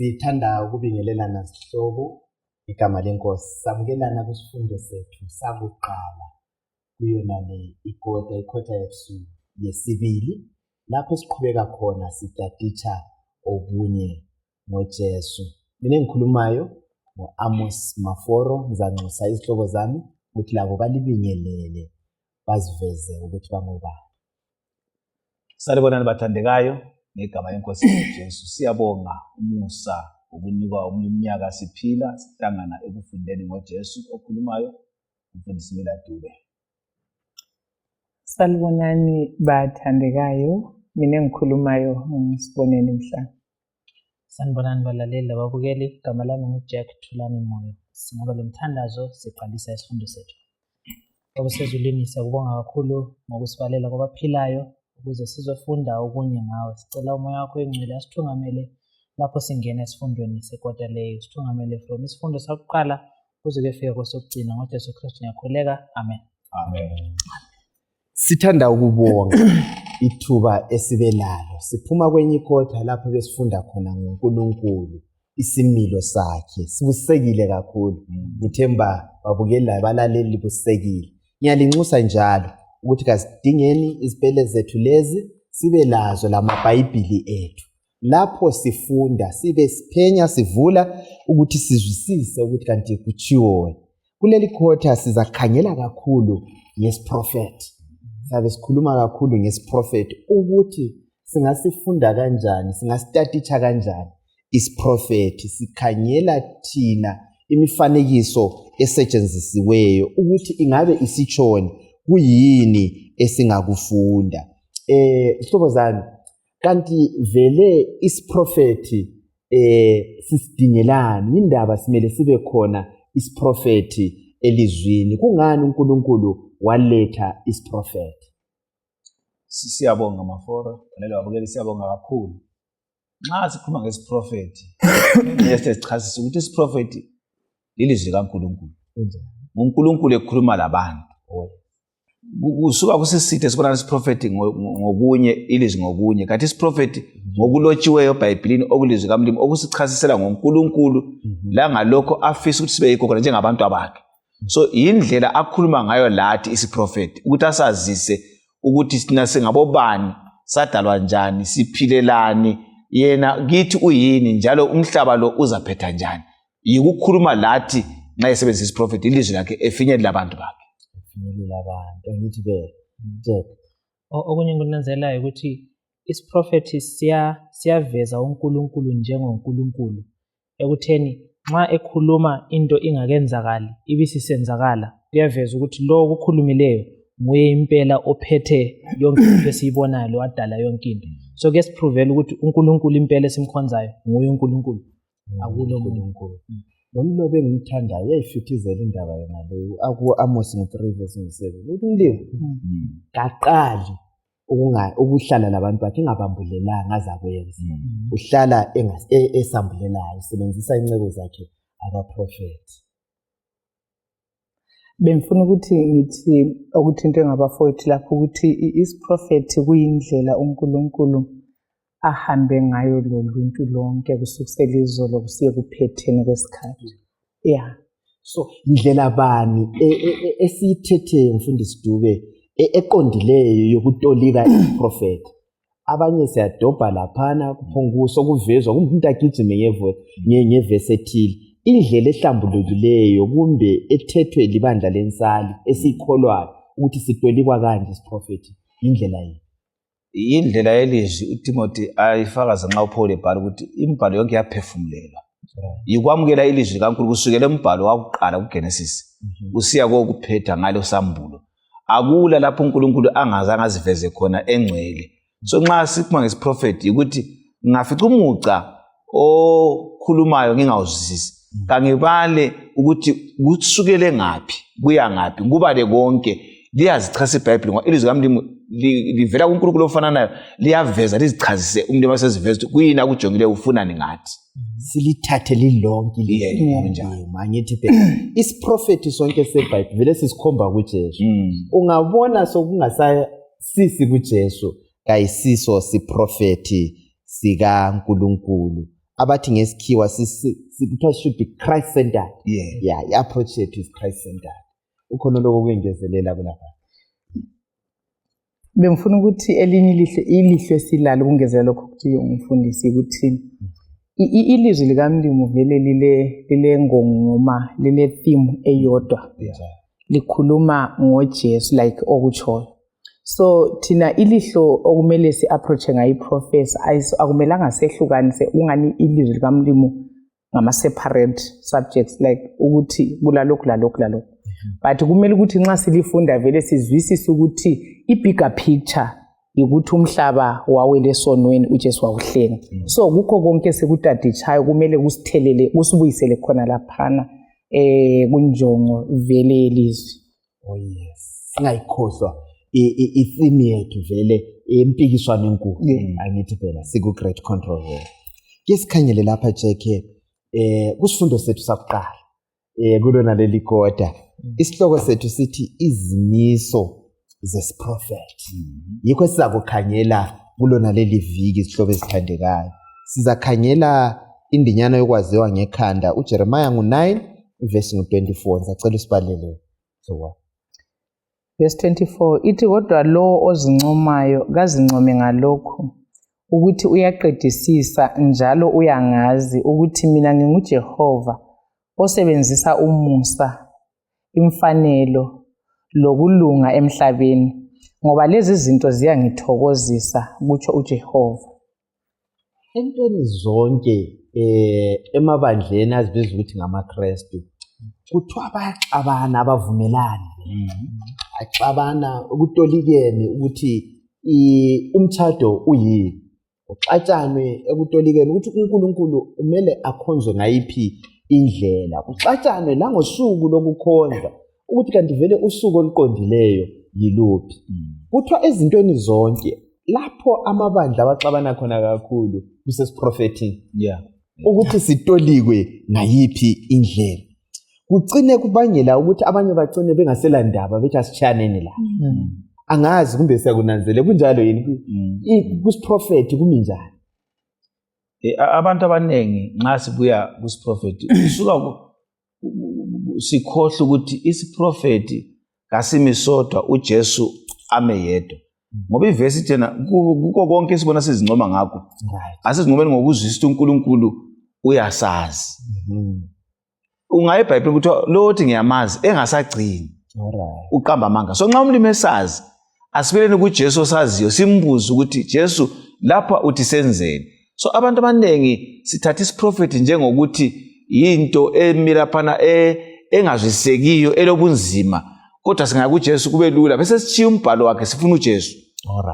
Sithanda ukubingelelana sihloko igama lenkosi. Samukelana kusifundo sethu sakuqala kuyona le ikhota yethu yesibili lapho siqhubeka khona sitaditsha obunye ngoJesu. Mina engikhulumayo Amos Maforo, ngizanxusa izihloko zami ukuthi labo balibingelele baziveze ukuthi bangobani. Salibonani bathandekayo ngegama lenkosi uJesu. Siyabonga umusa ukunikwa umnyaka siphila sihlangana ekufundeni ngoJesu okhulumayo umfundisi Mila Dube. Salibonani bathandekayo, mina engikhulumayo ngisiboneni mhla. Sanibonani balaleli lababukeli, igama lami nguJack Thulani Moyo. Singaba lomthandazo siqalisa isifundo sethu. Obusezulwini siyakubonga kakhulu ngokusibalela kwabaphilayo ukuze sizofunda okunye ngawe. Sicela umoya wakho engcwele asithungamele lapho singena esifundweni sekota leyo. Sithungamele from isifundo sakuqala kuze kufike kwesokugcina ngoJesu Kristu ngiyakhuleka. Amen. Amen. Sithanda ukubonga ithuba esibelalo. Siphuma kwenye ikota lapho besifunda khona ngoNkulunkulu isimilo sakhe. Sibusekile kakhulu. Ngithemba babukela balaleli busekile. Ngiyalinxusa njalo ukuthi kasidingeni izipele zethu lezi sibe lazo lamaBhayibhili ethu. Lapho sifunda sibe siphenya sivula ukuthi sizwisise ukuthi kanti kuchiwo. Kuleli khotha sizakhangela kakhulu ngesiprofeti. Sabe sikhuluma kakhulu ngesiprofeti ukuthi singasifunda kanjani, singasitaditsha kanjani isiprofeti. Sikhangela thina imifanekiso esetshenzisiweyo ukuthi ingabe isitshoni kuyini esingakufunda. Sihlobo zami, kanti vele isiprofeti sisidingelani? Indaba simele sibe khona isiprofeti elizwini. Kungani uNkulunkulu waletha isiprofeti? Siyabonga Maforo, balelo babukeli siyabonga kakhulu. Nxa sikhuluma ngesiprofeti, sichasisa ukuthi isiprofeti lilizwi kaNkulunkulu. uNkulunkulu ekhuluma labantu. Kusuka kusisithe sibona isiprofeti ngokunye ilizwi ngokunye. Kanti isiprofeti ngokulotshiweyo eBhayibhelini okulizwi kaMlimi okusichasisela ngoNkulunkulu la ngalokho afisa ukuthi sibe yikho khona njengabantu abakhe. So indlela akhuluma ngayo lathi isiprofeti ukuthi asazise ukuthi sina singabobani, sadalwa njani, siphilelani, yena kithi uyini njalo umhlaba lo uzaphetha njani. Yikukhuluma lathi nxa esebenzisa isiprofeti ilizwi lakhe efinyelela abantu bakhe. Efinyelela abantu angithi Jack. Okunye nginanzelayo ukuthi isiprofeti siyaveza uNkulunkulu njengoNkulunkulu ekutheni nxa ekhuluma into ingakenzakali ibisisenzakala kuyaveza ukuthi lo okukhulumileyo nguye impela ophethe yonke into esiyibonayo lo wadala yonke into. So ke siprovela ukuthi uNkulunkulu impela esimkhonzayo nguye uNkulunkulu akulo uNkulunkulu. Nomlobo engimthandayo uyayifithizela indaba yona leyo aku-Amos 3:7 ukuthi umlimi kaqali ukuhlala labantu bakhe ingabambulelanga azakwenza. Uhlala esambulelayo usebenzisa incebo zakhe abaprofeti. Bengifuna ukuthi ngithi ukuthi into engabafowethu lapho ukuthi isiprofeti kuyindlela uNkulunkulu ahambe ngayo loluntu lonke kusukela izolo kusiye kuphetheni kwesikhathi. Yeah. So indlela bani esiyithethe mfundisi Dube eqondileyo yokutolika isiprofeti? Abanye siyadobha laphana kuphonguso kuvezwa umuntu agijime ngevesi ethile. Indlela ehlambulukileyo kumbe ethethwe libandla lensali esikholwayo ukuthi sitolikwa kanje isiprofeti indlela yini? Indlela yelizwi uTimothy ayifakaza nxa uPaul ebhala ukuthi imibhalo yonke yaphefumulelwa. Yikwamukela ilizwi likaNkulunkulu kusukela embhalo wakuqala kuGenesis usiya kokuphetha ngalo sambulo. Akula lapho uNkulunkulu angazange aziveze khona engcwele. So nxa sikhuluma ngesiprofeti ukuthi ngafica umuca okhulumayo ngingawuzwisisi. Kangibale ukuthi kusukele ngaphi kuya ngaphi kubale konke liyazichasa iBhayibheli ngoba ilizwi kaMlimi livela kuNkulunkulu ofananayo liyaveza lizichazise umlimi aseziveza kuyini akujongile ufunani ngathi. Silithathe lilonke linjalo mangithi phela isiprofeti sonke seBhayibheli vele sisikhomba kuJesu. Ungabona sokungasasisi kuJesu kayisiso siprofeti sikaNkulunkulu. abathi ngesikhiwa kuthiwa should be Christ centered. Yeah. I-approach yethu is Christ centered. Ukhona lokho kwengezelela kulapha. Bengifuna ukuthi elinye ilihlo esilalo ukungezela lokho ukuthi umfundisi ukuthi ilizwi likaMlimo vele lile ngongoma lile theme eyodwa. Likhuluma ngoJesu like okutshoyo. So thina ilihlo okumele si-approach ngayo iprofesa akumelanga sehlukanise ungani ilizwi likaMlimo ngama-separate subjects like ukuthi kulalokhu lalokhu lalokhu. But kumele ukuthi nxa silifunda vele sizwisise ukuthi i-bigger picture ukuthi umhlaba wawele esonweni uJesu wawuhlenga. So kukho konke sekutadichayo kumele kusithelele kusibuyisele khona laphana kunjongo vele elizwi. Oh yes. Singayikhohlwa i-theme yethu vele empikiswano enkulu. Angithi phela siku great control here. Ke sikhangele lapha Jeke kusifundo sethu sakuqala kulona leli koda isihloko sethu sithi izimiso zesiprofeti. Yikho sizakukhangela kulona leli viki isihloko esithandekayo. Sizakhangela indinyana yokwaziwa ngekhanda uJeremiah 9 verse 24. Ngisacela usibalele. So Verse 24 ithi kodwa lo ozincomayo kazincome ngalokho ukuthi uyaqedisisa njalo uyangazi ukuthi mina nginguJehova osebenzisa umusa, imfanelo lokulunga emhlabeni ngoba lezi zinto ziyangithokozisa kutsho uJehova. Entweni zonke emabandleni azibiza ukuthi ngamaKristu kuthiwa bayaxabana abavumelani. Axabana ukutolikene ukuthi umtshado uyini. Uxatshanwe ekutolikene ukuthi uNkulunkulu umele akhonzwe ngayiphi indlela. Uxatshanwe la ngosuku lokukhonza ukuthi kanti vele usuku oluqondileyo yiluphi. Kuthiwa ezintweni zonke lapho amabandla abaxabana khona kakhulu kusesiprofethini. Ukuthi sitolikwe ngayiphi indlela. Kucine kubangela ukuthi abanye bacine bengasela ndaba bethi asitshaneni la. Angazi kumbe siyakunanzele kunjalo yini kusiprofeti kuminjani. Abantu abanengi nxa sibuya kusiprofeti usuka sikhohle ukuthi isiprofeti kasimisodwa uJesu ame yedwa. Ngoba ivesi tena kuko konke sibona sizincoma ngakho. Asizincomeni ngokuzwisisa uNkulunkulu uyasazi. Ungaye eBhayibheli ukuthi lo othi ngiyamazi engasagcini. Uqamba amanga. So nxa umlimi esazi asibeleni kuJesu osaziyo simbuze ukuthi Jesu lapha uthi senzeni. So abantu abanengi sithatha isiprofeti njengokuthi into emila phana engazwisekiyo elobunzima kodwa singakuJesu kube lula bese sichiya umbhalo wakhe sifuna uJesu.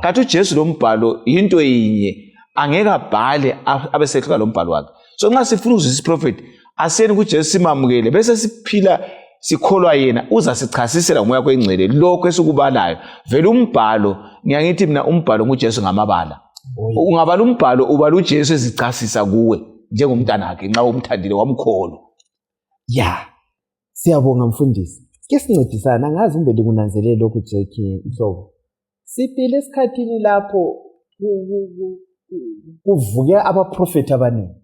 Kanti uJesu lo mbhalo into yinye angeke abhale abesehlula lo mbhalo wakhe. So nxa sifuna ukuzwisisa isiprofeti asiyeni kuJesu simamukele bese siphila sikholwa yena uzasichasisela ngomoya kwengcele lokho esikubalayo. Vele umbhalo ngiyangithi mina umbhalo nguJesu ngamabala. Ungabala umbhalo ubala uJesu ezichasisa kuwe njengomntana wakhe nxa umthandile wamkholo. Siyabonga mfundisi. Ke sincedisana ngazi kumbe likunanzelele lokhu Jeke Mhlobo. Siphile esikhathini lapho kuvuke abaprofeti abaningi.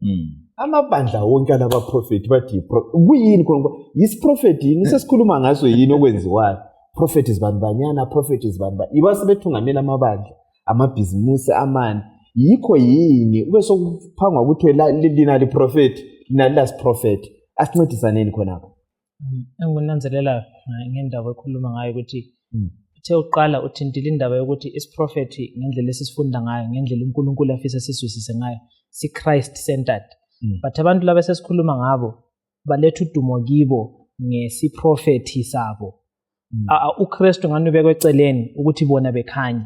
Amabandla wonke alabaprofeti bathi kuyini khona yisiprofeti yini sesikhuluma ngaso yini okwenziwayo. Prophet zibanibanyana prophet zibanibanyana ibasebethungamela amabandla amabhizimusi amani yikho yini ube sokuphangwa ukuthi lina liprofeti lina lasiprofeti asincedisaneni khonapho. Engunanzelela ngendaba ekhuluma ngayo ukuthi uthe uqala uthintile indaba yokuthi isiprofeti ngendlela esifunda ngayo ngendlela uNkulunkulu afisa siswisise ngayo si Christ centered. But abantu laba sesikhuluma ngabo baletha udumo kibo ngesiprofeti sabo. uKristu ngani ubekwe eceleni ukuthi bona bekhanye.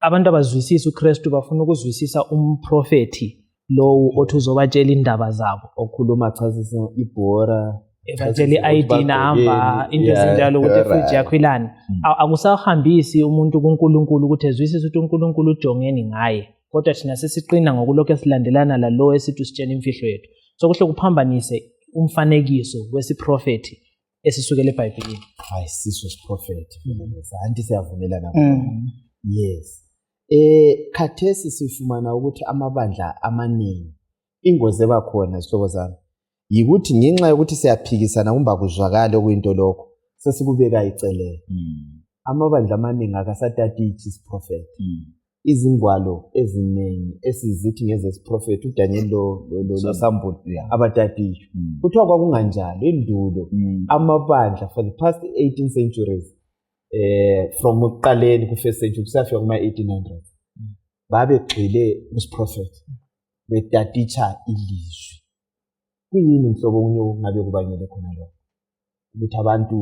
Abantu abazwisisa uKristu bafuna ukuzwisisa umprofeti lowo othi uzobatshela indaba zabo. Okhuluma chasisa ibhora ebatshela i-ID number into ezinjalo ukuthi ifridge yakho ilani. Akusahambisi umuntu kuNkulunkulu ukuthi ezwisise ukuthi uNkulunkulu ujongeni ngaye. Kodwa thina sesiqina ngokulokho esilandelana lalo esithi usitshela imfihlo yethu. So kuhle kuphambanise umfanekiso wesiprofeti esisukele eBhayibhelini. Hayi siso siprofeti phela anti siyavumelana. Yes. Khathesi sifumana ukuthi amabandla amaningi ingozi ebakhona sihlobo zami yikuthi ngenxa yokuthi siyaphikisana kumba kuzwakala okuyinto lokho sesikubeka iceleni amabandla amaningi akasatatithi isiprofeti izingwalo eziningi esizithi ngezesiprofeti uDaniel lo sample abatatisho kuthiwa kwakunganjalo endulo amabandla for the past 18 centuries from uqaleni ku first century kusafika kuma 1800s babegxile kusiprofeti betaticha ilizwi kuyini mhlobo unyo ngabe kubangele khona lokho ukuthi abantu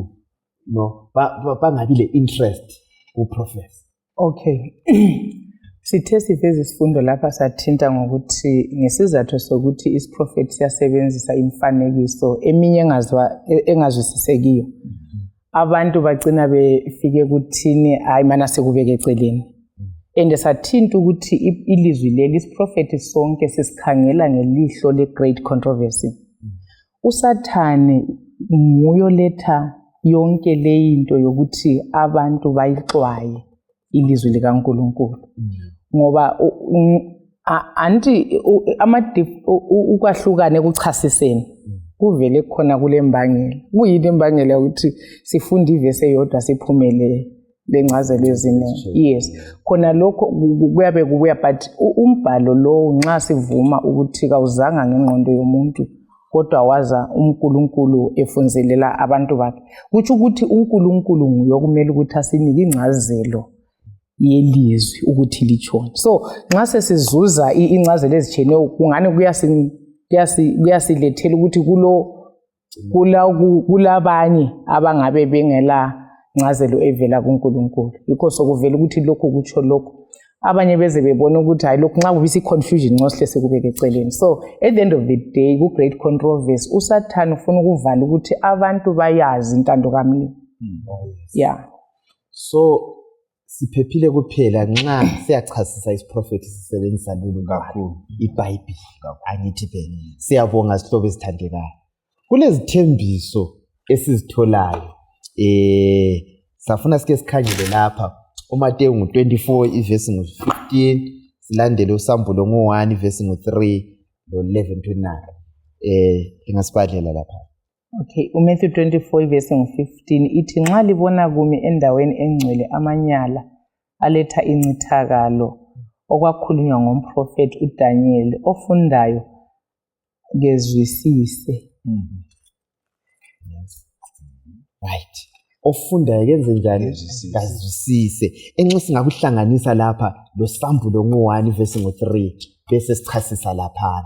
no bangabi le interest ku professor. Okay. Sithe siveza isifundo lapha sathinta ngokuthi ngesizathu sokuthi isiprofeti siyasebenzisa imfanekiso eminye engazwisisekiyo abantu bagcina befike kuthini hayi mana sekubeke eceleni and sathinta ukuthi ilizwi leli isiprofeti sonke sisikhangela ngelihlo le great controversy usathane nguyo letha yonke le into yokuthi abantu bayixwaye ilizwi likaNkulunkulu ngoba anti ukwahlukane kuchasiseni kuvele khona kule mbangela kuyini imbangela ukuthi sifunde ivese yodwa siphumele lencazelo eziningi yes khona lokho kuyabe kubuya but umbhalo lo nxa sivuma ukuthi kawuzanga ngengqondo yomuntu kodwa waza uNkulunkulu efunzelela abantu bakhe kuthi ukuthi uNkulunkulu nguyokumele ukuthi asinike incazelo yelizwi ukuthi lichona so nxa sesizuza incazelo ezitshene kungani kuyasilethela ukuthi kulabanye abangabe bengela incazelo evela kuNkulunkulu yikho sokuvela ukuthi lokho kutsho lokho abanye beze bebona ukuthi hayi lokho nxa kubisi confusion nxa sihle sekubeke eceleni so at the end of the day ku great controversy uSathane ufuna ukuvala ukuthi abantu bayazi intando kaMlimi yeah so siphephile kuphela nxa siyachasisa isiprofeti sisebenzisa lolu kakhulu iBhayibheli angithi phela siyabonga sihlobo esithandekayo kulezithembiso esizitholayo safuna sike sikhangele lapha uMateyu 24 ivesi 15 silandele uSambulo 1 ivesi 3 lo 11-9 lingasibhalela lapha. Okay, uMathewu 24 ivesi 15 ithi nxa libona kumi endaweni engcwele amanyala aletha incithakalo okwakhulunywa ngomprofeti uDaniel ofundayo ngezwisise. Yes. Right. Ofundayo kenze njani ngazwisise enxa singakuhlanganisa lapha lo Sambulo 1 ivesi 3 bese sichasisa lapha.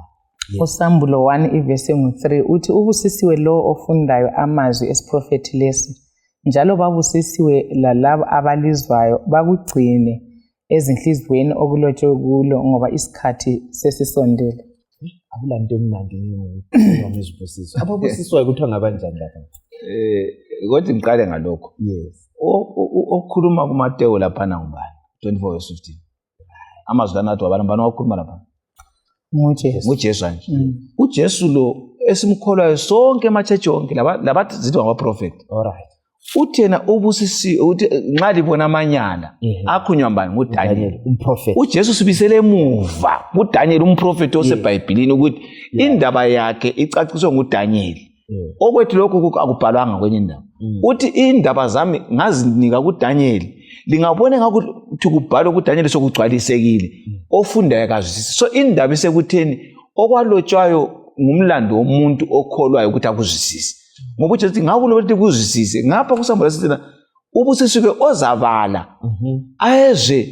uSambulo 1 ivesi 3 uthi ubusisiwe lo ofundayo amazwi esiprofeti lesi njalo babusisiwe lalabo abalizwayo bakugcine ezinhlizweni okulotshwe kulo ngoba isikhathi sesisondele. Akulanto emnandi ngizibusiswa ababusiswayo kuthiwa ngabanjani lapha? Kodwa ngiqale ngalokho. Yes. Okukhuluma kuMateyu lapha ngubani? 24:15. Amazwi anathi abantu wakhuluma lapha. Ngujesu nje. uJesu lo esimkholwayo sonke emachechi onke labathi zithi ngabaprofeti. Alright. Uthi yena ubusisi uthi nxa libona amanyala akhunywa mbani nguDaniel umprofeti. uJesu sibisele emuva nguDaniel umprofeti oseBhayibhelini ukuthi indaba yakhe icaciswe nguDaniel. Okwethi lokho akubhalwanga kwenye indawo. Uthi indaba zami ngazinika kuDaniel lingabone ngakuthi kubhalwa kuDaniel sokugcwalisekile ofundayo kazwisise. So indaba isekutheni okwalotshwayo ngumlando womuntu okholwayo ukuthi akuzwisise. Ngoba uJesu ngakulokuthi kuzwisise ngapha kuSambulo sithina ubusisike ozabala ayezwe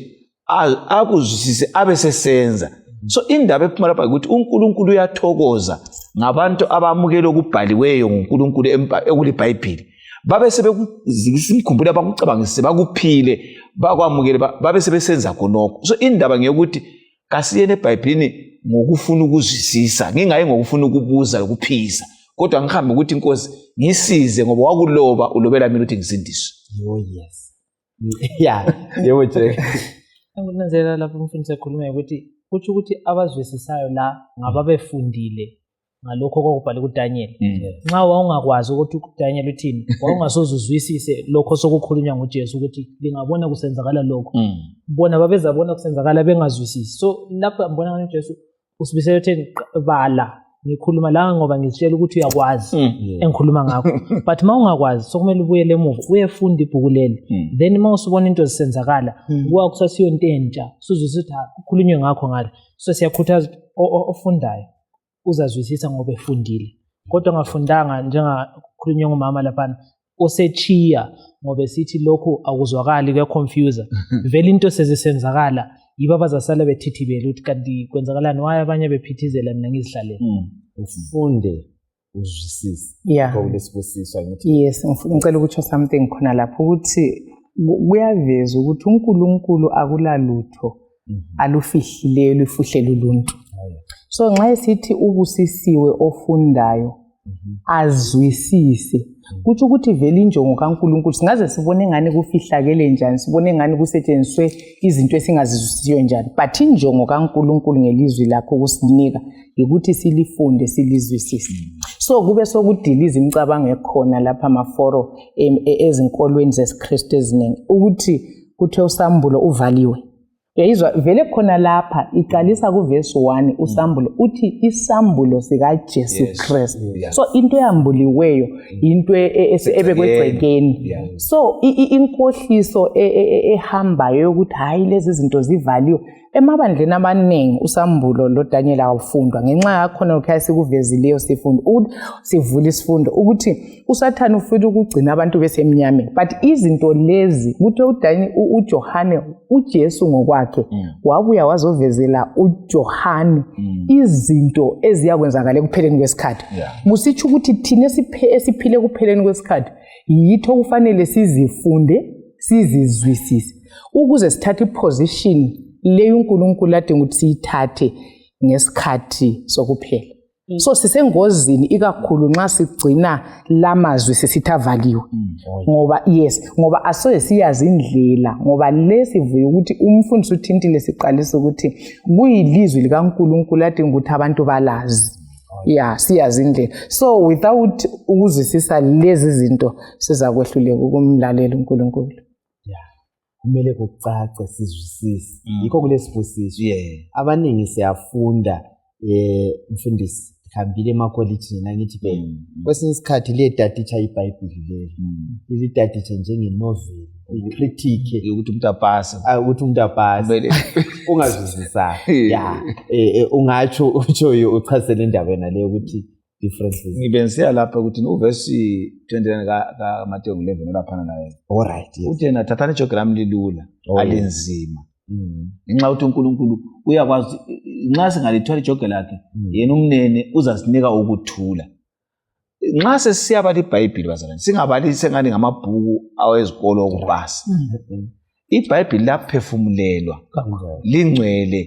akuzwisise abesesenza. So indaba ephuma lapha ukuthi uNkulunkulu uyathokoza ngabantu abamukela okubhaliweyo nguNkulunkulu ekuliBhayibheli babe sebekumkhumbula bakucabangisise bakuphile bakwamukele babe sebesenza khonokho. So indaba ngeyokuthi kasiyene eBhayibhelini ngokufuna ukuzwisisa ngingayi ngokufuna ukubuza ukuphisa kodwa ngihambe ukuthi inkosi ngisize ngoba wakuloba ulobela mina ukuthi ngisindiswe. Oh yes. Yeah, yebo nje. Anginanzela lapho umfundisi ekhuluma ukuthi kuthi ukuthi abazwisisayo la ngababefundile ngalokho okubhalwe kuDaniel. Nxa wawungakwazi ukuthi uDaniel uthini wawungasozuzwisise lokho sokukhulunywa nguJesu ukuthi lingabona kusenzakala lokho. Bona babezabona kusenzakala bengazwisisi. So lapho ngibona ukuthi uJesu usibisele utheni bala ngikhuluma la ngoba ngizitshela ukuthi uyakwazi engikhuluma ngakho but mawungakwazi sokumele ubuyele emuva uyefunda ibhuku leli then mawusubona into zisenzakala kuwa kusasiyo into entsha sizwe kukhulunywe ngakho ngale so siyakhuthaza ofundayo uzazwisisa ngoba efundile kodwa ngafundanga njengakhulunywe ngumama lapha osechiya ngoba sithi lokho akuzwakali kuyaconfuse vele into sezisenzakala yibo abazasala bethithibele ukuthi kanti kwenzakalani waye abanye bephithizela mina ngizihlalele ufunde uzwisise kulesibusiswa ngithi yes ngicela ukuthi something khona lapho ukuthi kuyaveza ukuthi uNkulunkulu akulalutho alufihlileyo lufuhlele uluntu so nxa esithi ubusisiwe ofundayo azwisise kuthi ukuthi vele injongo kaNkulunkulu singaze sibone ngani kufihlakele njani sibone ngani kusetshenziswe izinto esingazizwisisiyo njani but injongo kaNkulunkulu ngelizwi lakho kusinika ukuthi silifunde silizwisise so kube sokudiliza imicabango ekhona lapha amaforo ezinkolweni zesiKristu eziningi ukuthi kuthe usambulo uvaliwe uyayizwa vele khona lapha iqalisa kuverse 1 usambulo uthi isambulo sika Jesu Kristu so into eyambuliweyo into ebekwegcekeni so inkohliso ehambayo yokuthi hayi lezi zinto zivaliwe emabandleni amaningi usambulo lo Daniel awufundwa ngenxa yakhona ukhaya sikuvezileyo sifunda ukuthi sivula isifundo ukuthi usathani ufuna ukugcina abantu besemnyameni but izinto lezi kuthi uDaniel uJohane uJesu ngokwakhe wabuya wazovezela uJohane izinto eziyakwenzakala ekupheleni kwesikhathi musitsho ukuthi thina esiphile kupheleni kwesikhathi yitho kufanele sizifunde sizizwisise ukuze sithathe iposition leyo uNkulunkulu adinga ukuthi siyithathe ngesikhathi sokuphela so sisengozini ikakhulu nxa sigcina lamazwi sesithavaliwe ngoba asoye siyazi indlela ngoba lesivuye ukuthi umfundisi uthintile siqalisa ukuthi kuyilizwi likaNkulunkulu adinga ukuthi abantu balazi siyazi indlela so without ukuzwisisa lezi zinto sizakwehluleka ukumlalela uNkulunkulu kumele kucace sizwisise yikho kulesibusiso abaningi siyafunda mfundisi khambile emakolitshini nangithi kwesinye isikhathi le datitsha iBhayibheli leli datitsha njengenovel icritique ukuthi umuntu apase ukuthi umuntu apase ungazwisisa ungatsho utsho uchasele indaba yena le ukuthi differences ngibenzisa lapha ukuthi uverse 29 kaMateyu 11 olaphana naye alright uthi yena thathani ijogram lilula alinzima ngenxa ukuthi uNkulunkulu uyakwazi nxa singalithwala ijoke lakhe yena umnene uzasinika ukuthula nxa sesiyabala iBhayibheli bazalwane singabalise ngani ngamabhuku awezikolo okupasa iBhayibheli laphefumulelwa lingcwele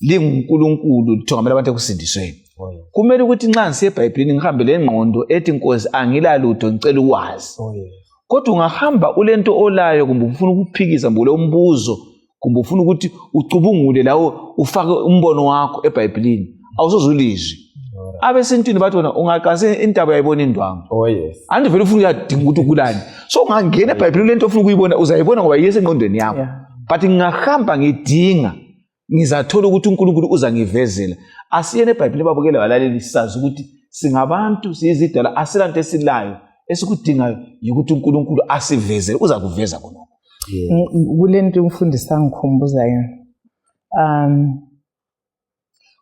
linguNkulunkulu lithogamela abantu ekusindisweni kumele ukuthi nxa ngisiye eBhayibhelini ngihambe lengqondo ethi Nkosi angilalutho ngicela ukwazi kodwa ungahamba ulento olayo kumbe ufuna ukuphikisa mbule umbuzo kumbe ufuna ukuthi ucubungule lawo ufake umbono wakho eBhayibhelini awusozulizwi abesintwini bathi wona ungaqase intaba yayibona indwangu ande vele ufuna uyadinga ukuthi ukulani so ungangena eBhayibhelini lento ufuna ukuyibona uzayibona ngoba yiyese engqondweni yakho but ngingahamba ngidinga ngizathola ukuthi uNkulunkulu uzangivezela asiyene eBhayibhelini babukele balaleli sazi ukuthi singabantu siyizidala asilanto esilayo esikudingayo ukuthi uNkulunkulu asivezele uza kuveza khona kulento umfundisi ngikhumbuza yona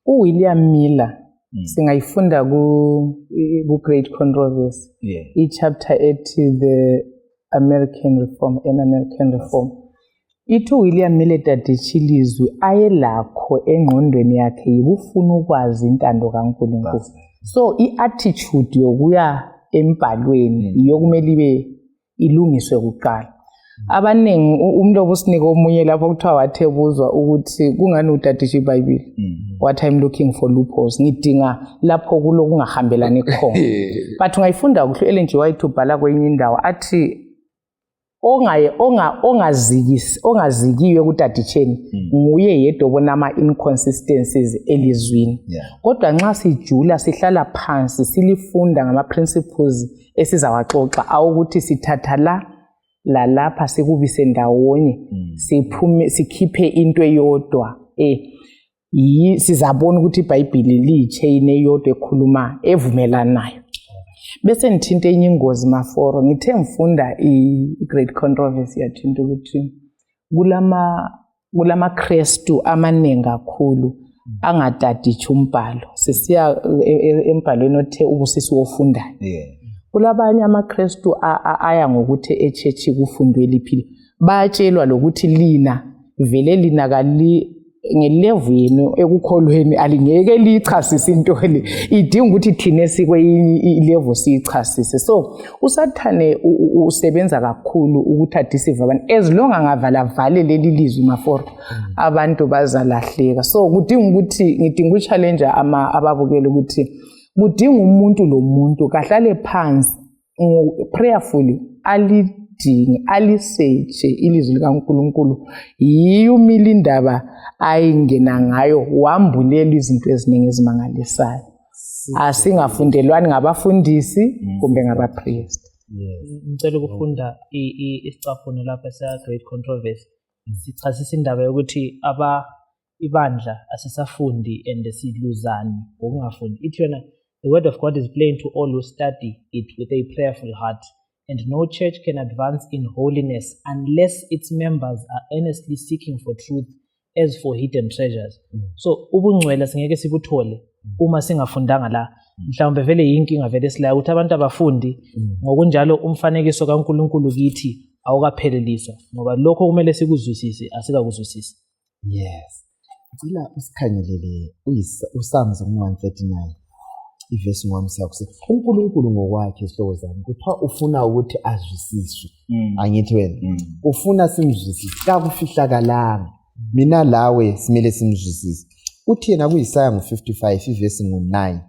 uWilliam Miller singayifunda ku Great Controversy chapter ethi the American Reform ithi William Miller dadechilizwe ayelakho engqondweni yakhe yikufuna ukwazi intando kaNkulunkulu so iattitude yokuya embhalweni iyokumele ibe ilungiswe kuqala abaningi umuntu obusinika omunye lapho kuthiwa wathebuzwa ukuthi kungani udadisha iBhayibheli what I'm looking for loopholes ngidinga lapho kulo kungahambelani khona but ungayifunda kuhle Ellen G. White ubhala kwenye indawo athi ongazikiwe kudadisheni nguye yedwa obona ama inconsistencies elizwini kodwa nxa sijula sihlala phansi silifunda ngama principles esizawaxoxa awukuthi sithatha lalapha sikubise ndawonye sikhiphe into eyodwa sizabona ukuthi iBhayibheli liyichain eyodwa ekhuluma evumelanayo. Bese ngithinta enye ingozi Maforo, ngithe ngifunda i-Great Controversy yathinta ukuthi kulama Kristu amaningi kakhulu angatadithi umbhalo. Sisiya embhalweni othe ubusisi wofundayo. Kulabanye amaKristu aya ngokuthi echechi kufundwe liphile. Bayatshelwa lokuthi lina vele lina ngelevu yenu ekukholweni alingeke lichasise into le, idinga ukuthi thina sikwenye ilevel sichasise. So usathane usebenza kakhulu ukuthi adisive abantu as long angavala vale leli lizwi Maforo abantu bazalahleka. So kudinga ukuthi ngidinga uchallenge ababukela ukuthi kudinga umuntu lo muntu kahlale phansi prayerfully alidinge alisearche ilizwi likaNkulunkulu yiyumile indaba ayingena ngayo wambulela izinto eziningi ezimangalisayo. Asingafundelwani ngabafundisi kumbe ngabapriest. Ngicela ukufunda isicaphuno lapha se-Great Controversy sichasisa indaba yokuthi ibandla asisafundi and siluzani ngokungafundi. Ithi yona the word of God is plain to all who study it with a prayerful heart, and no church can advance in holiness unless its members are earnestly seeking for truth as for hidden treasures. So ubungcwele singeke sibuthole uma singafundanga la. Mhlawumbe vele yinkinga vele silayo ukuthi abantu abafundi ngokunjalo umfanekiso kaNkulunkulu kithi awukapheleliswa ngoba lokho kumele sikuzwisise asikakuzwisisi. Yes. Ngicela usikhangelele uSpsalms 139 ivesi 1 siyakusithi uNkulunkulu ngokwakhe isihloko zami kuthiwa ufuna ukuthi azwisiswe. Angithi wena ufuna simzwisise kakufihlakalanga. Mina lawe simele simzwisise. Uthi yena kuIsaya 55 ivesi 9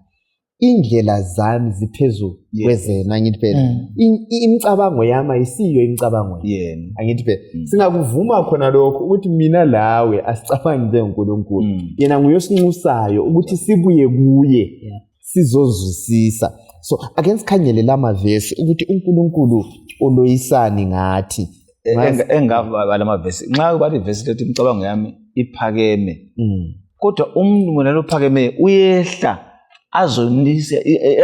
indlela zami ziphezulu kwezena. Angithi phela imicabango yami ayisiyo imicabango yena. Angithi phela singakuvuma khona lokho ukuthi mina lawe asicabangi njengoNkulunkulu. Yena nguyosinxusayo ukuthi sibuye kuye sizozwisisa. So ake sikhangele lama verse ukuthi uNkulunkulu oloyisani ngathi. Engavala amavesi nxa bathi ivesi lethi imicabango yami iphakeme kodwa umuntu mina lophakeme uyehla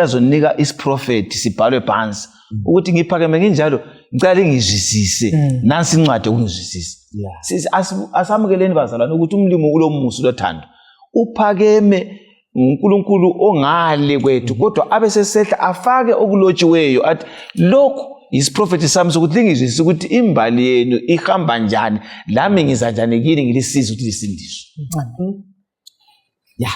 azonika isiprofeti sibhalwe phansi ukuthi ngiphakeme nginjalo ngicela ngizwisise nansi incwadi ukungizwisisa. Asamukeleni bazalwane ukuthi umlimo kulomusa lothando uphakeme uNkulunkulu ongale kwethu kodwa abesesehla afake okulotshiweyo athi lokho isiprofeti sami sokuthi lingizwisise ukuthi imbali yenu ihamba njani lami ngiza njani kini ngilisiza ukuthi lisindiswe. Yeah.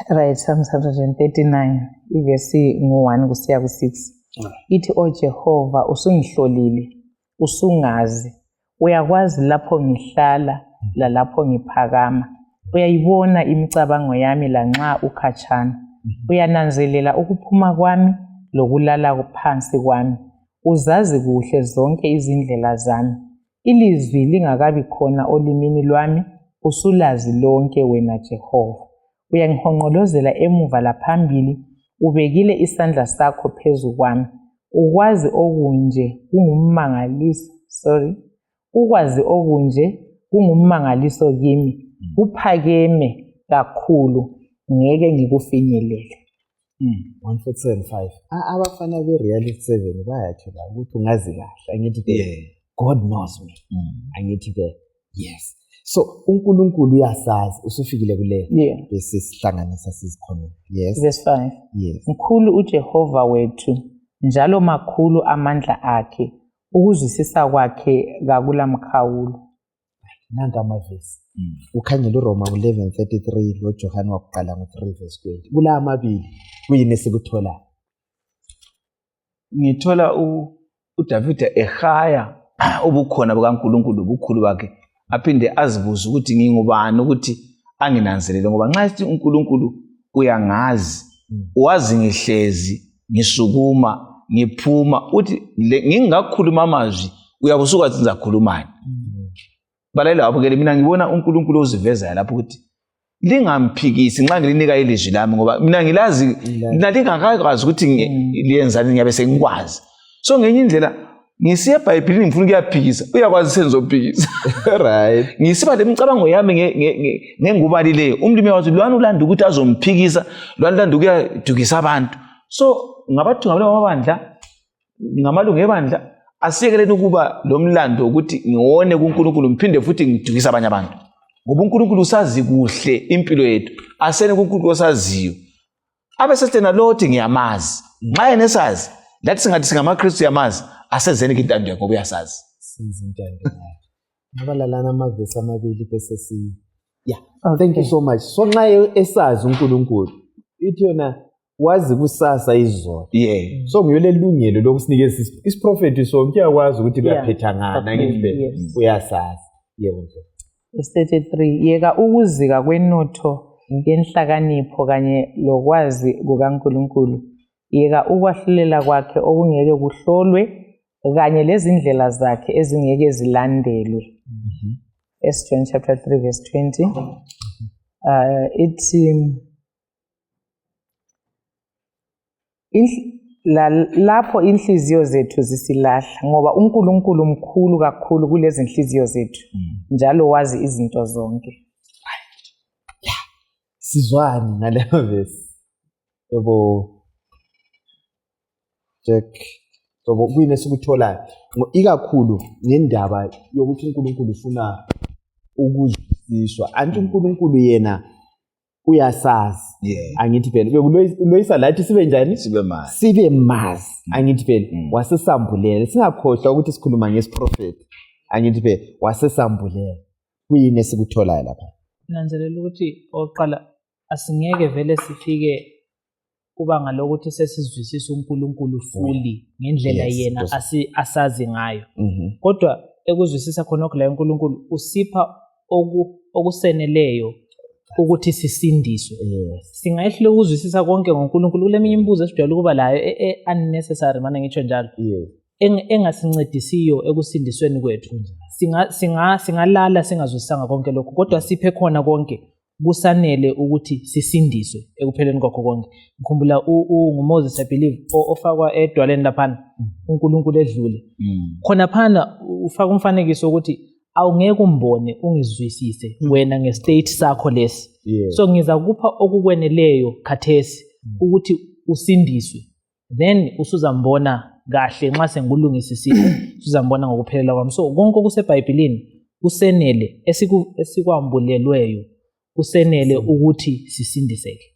Right, Psalm 139 ivesi 1 kusiya ku6 ithi o Jehova usungihlolile usungazi uyakwazi lapho ngihlala lalapho ngiphakama uyayibona imicabango yami lanxa ukhatshana uyananzelela ukuphuma kwami lokulala phansi kwami uzazi kuhle zonke izindlela zami ilizwi lingakabi khona olimini lwami usulazi lonke wena Jehova uyangihonqolozela emuva laphambili ubekile isandla sakho phezu kwami ukwazi okunje kungummangaliso kimi uphakeme kakhulu ngeke ngikufinyelele. 147:5 abafana bereality 7 bayathi la ukuthi ungazi kahle. Angithi God knows me. Angithi yes. So uNkulunkulu uyasazi usufikile kule bese sihlanganisa sizikhona. Yes. Verse 5. Yes. Mkhulu uJehova wethu njalo makhulu amandla akhe ukuzwisisa kwakhe kakulamkhawulo. Nanga amavesi. Ukhangela uRoma 11:33 lo John wakuqala ngo3:20. Kula amabili kuyini esikuthola? Ngithola uDavid ehaya ubukhona bukaNkulunkulu ubukhulu bakhe aphinde azibuza ukuthi ngingubani ukuthi anginanzelele ngoba nxa sithi uNkulunkulu uyangazi wazi ngihlezi ngisukuma ngiphuma uthi ngingakhuluma amazwi uyabusuka ukuthi ngizakhulumani. Balayela abukele mina ngibona uNkulunkulu uziveza lapho ukuthi lingamphikisi nxa ngilinika ilizwi lami ngoba mina ngilazi nalingakwazi ukuthi liyenzani ngiyabe sengikwazi. So ngenye indlela ngisiya eBhayibhelini ngifuna ukuyaphikisa uyakwazi senzophikisa Right. ngisiba lemicabango yami ngengubalileyo umlimi wathi lwana ulanda ukuthi azomphikisa lwana ulanda ukuyadukisa abantu so ngabathu ngabale amabandla ngamalungu ebandla asiyekeleni ukuba lo mlando ukuthi ngiwone kuNkulunkulu ngiphinde futhi ngidukisa abanye abantu ngoba uNkulunkulu usazi kuhle impilo yethu asene kuNkulunkulu osaziyo abesethena lothi ngiyamazi nxa yenesazi lathi singathi singamaKristu yamazi asezeni intando yakho uyasazi Senze intando yayo. Ngabalalana amavesi amabili bese si. Yeah. Thank you so much. So nxa esazi uNkulunkulu ithi yona wazi kusasa izolo. yeah So ngiyole lungelo lokusinikeza isiprofeti so kuyakwazi ukuthi kuyaphethangana ngibe uyasazi. Yebo. 33 yeka ukuzika kwenotho yenhlakanipho kanye lokwazi kukaNkulunkulu yeka ukwahlulela kwakhe okungeke kuhlolwe kanye lezindlela zakhe ezingeke zilandelwe. John chapter 3 verse 20 ithi lapho inhliziyo zethu zisilahla ngoba uNkulunkulu mkhulu kakhulu kulezi inhliziyo zethu njalo wazi izinto zonke. Sizwani ngaleyo verse. Yebo. Jack. So kuyini esikutholayo ikakhulu ngendaba yokuthi uNkulunkulu ufuna ukuzwisiswa anti uNkulunkulu yena uyasazi angithi phela bekuloyisa lathi sibe njani sibe mazi angithi phela wasesambulela singakhohlwa ukuthi sikhuluma ngesiprofeti angithi phela wasesambulela kuyini esikutholayo lapha nanzelela ukuthi oqala asingeke vele sifike kuba ngalokuthi sesizwisisa uNkulunkulu fully ngendlela yena asazi ngayo kodwa ekuzwisisa khona okula uNkulunkulu usipha okuseneleyo ukuthi sisindiswe singayehlule ukuzwisisa konke ngoNkulunkulu kuleminye imibuzo esijwayele ukuba layo unnecessary mana ngitsho njalo engasincedisiyo ekusindisweni kwethu singalala singazwisisanga konke lokho kodwa siphe khona konke kusanele ukuthi sisindiswe ekupheleni kwakho konke. Ngikhumbula nguMoses I believe ofakwa edwaleni laphana uNkulunkulu edlule khona phana ufaka umfanekiso ukuthi awungeke umbone ungizwisise wena ngestate sakho lesi so ngiza kupha okukweneleyo khathesi ukuthi usindiswe then usuzambona kahle nxa sengulungisisile usuzambona ngokuphelela kwami so konke okuseBhayibhelini kusenele esikwambulelweyo kusenele ukuthi sisindiseke.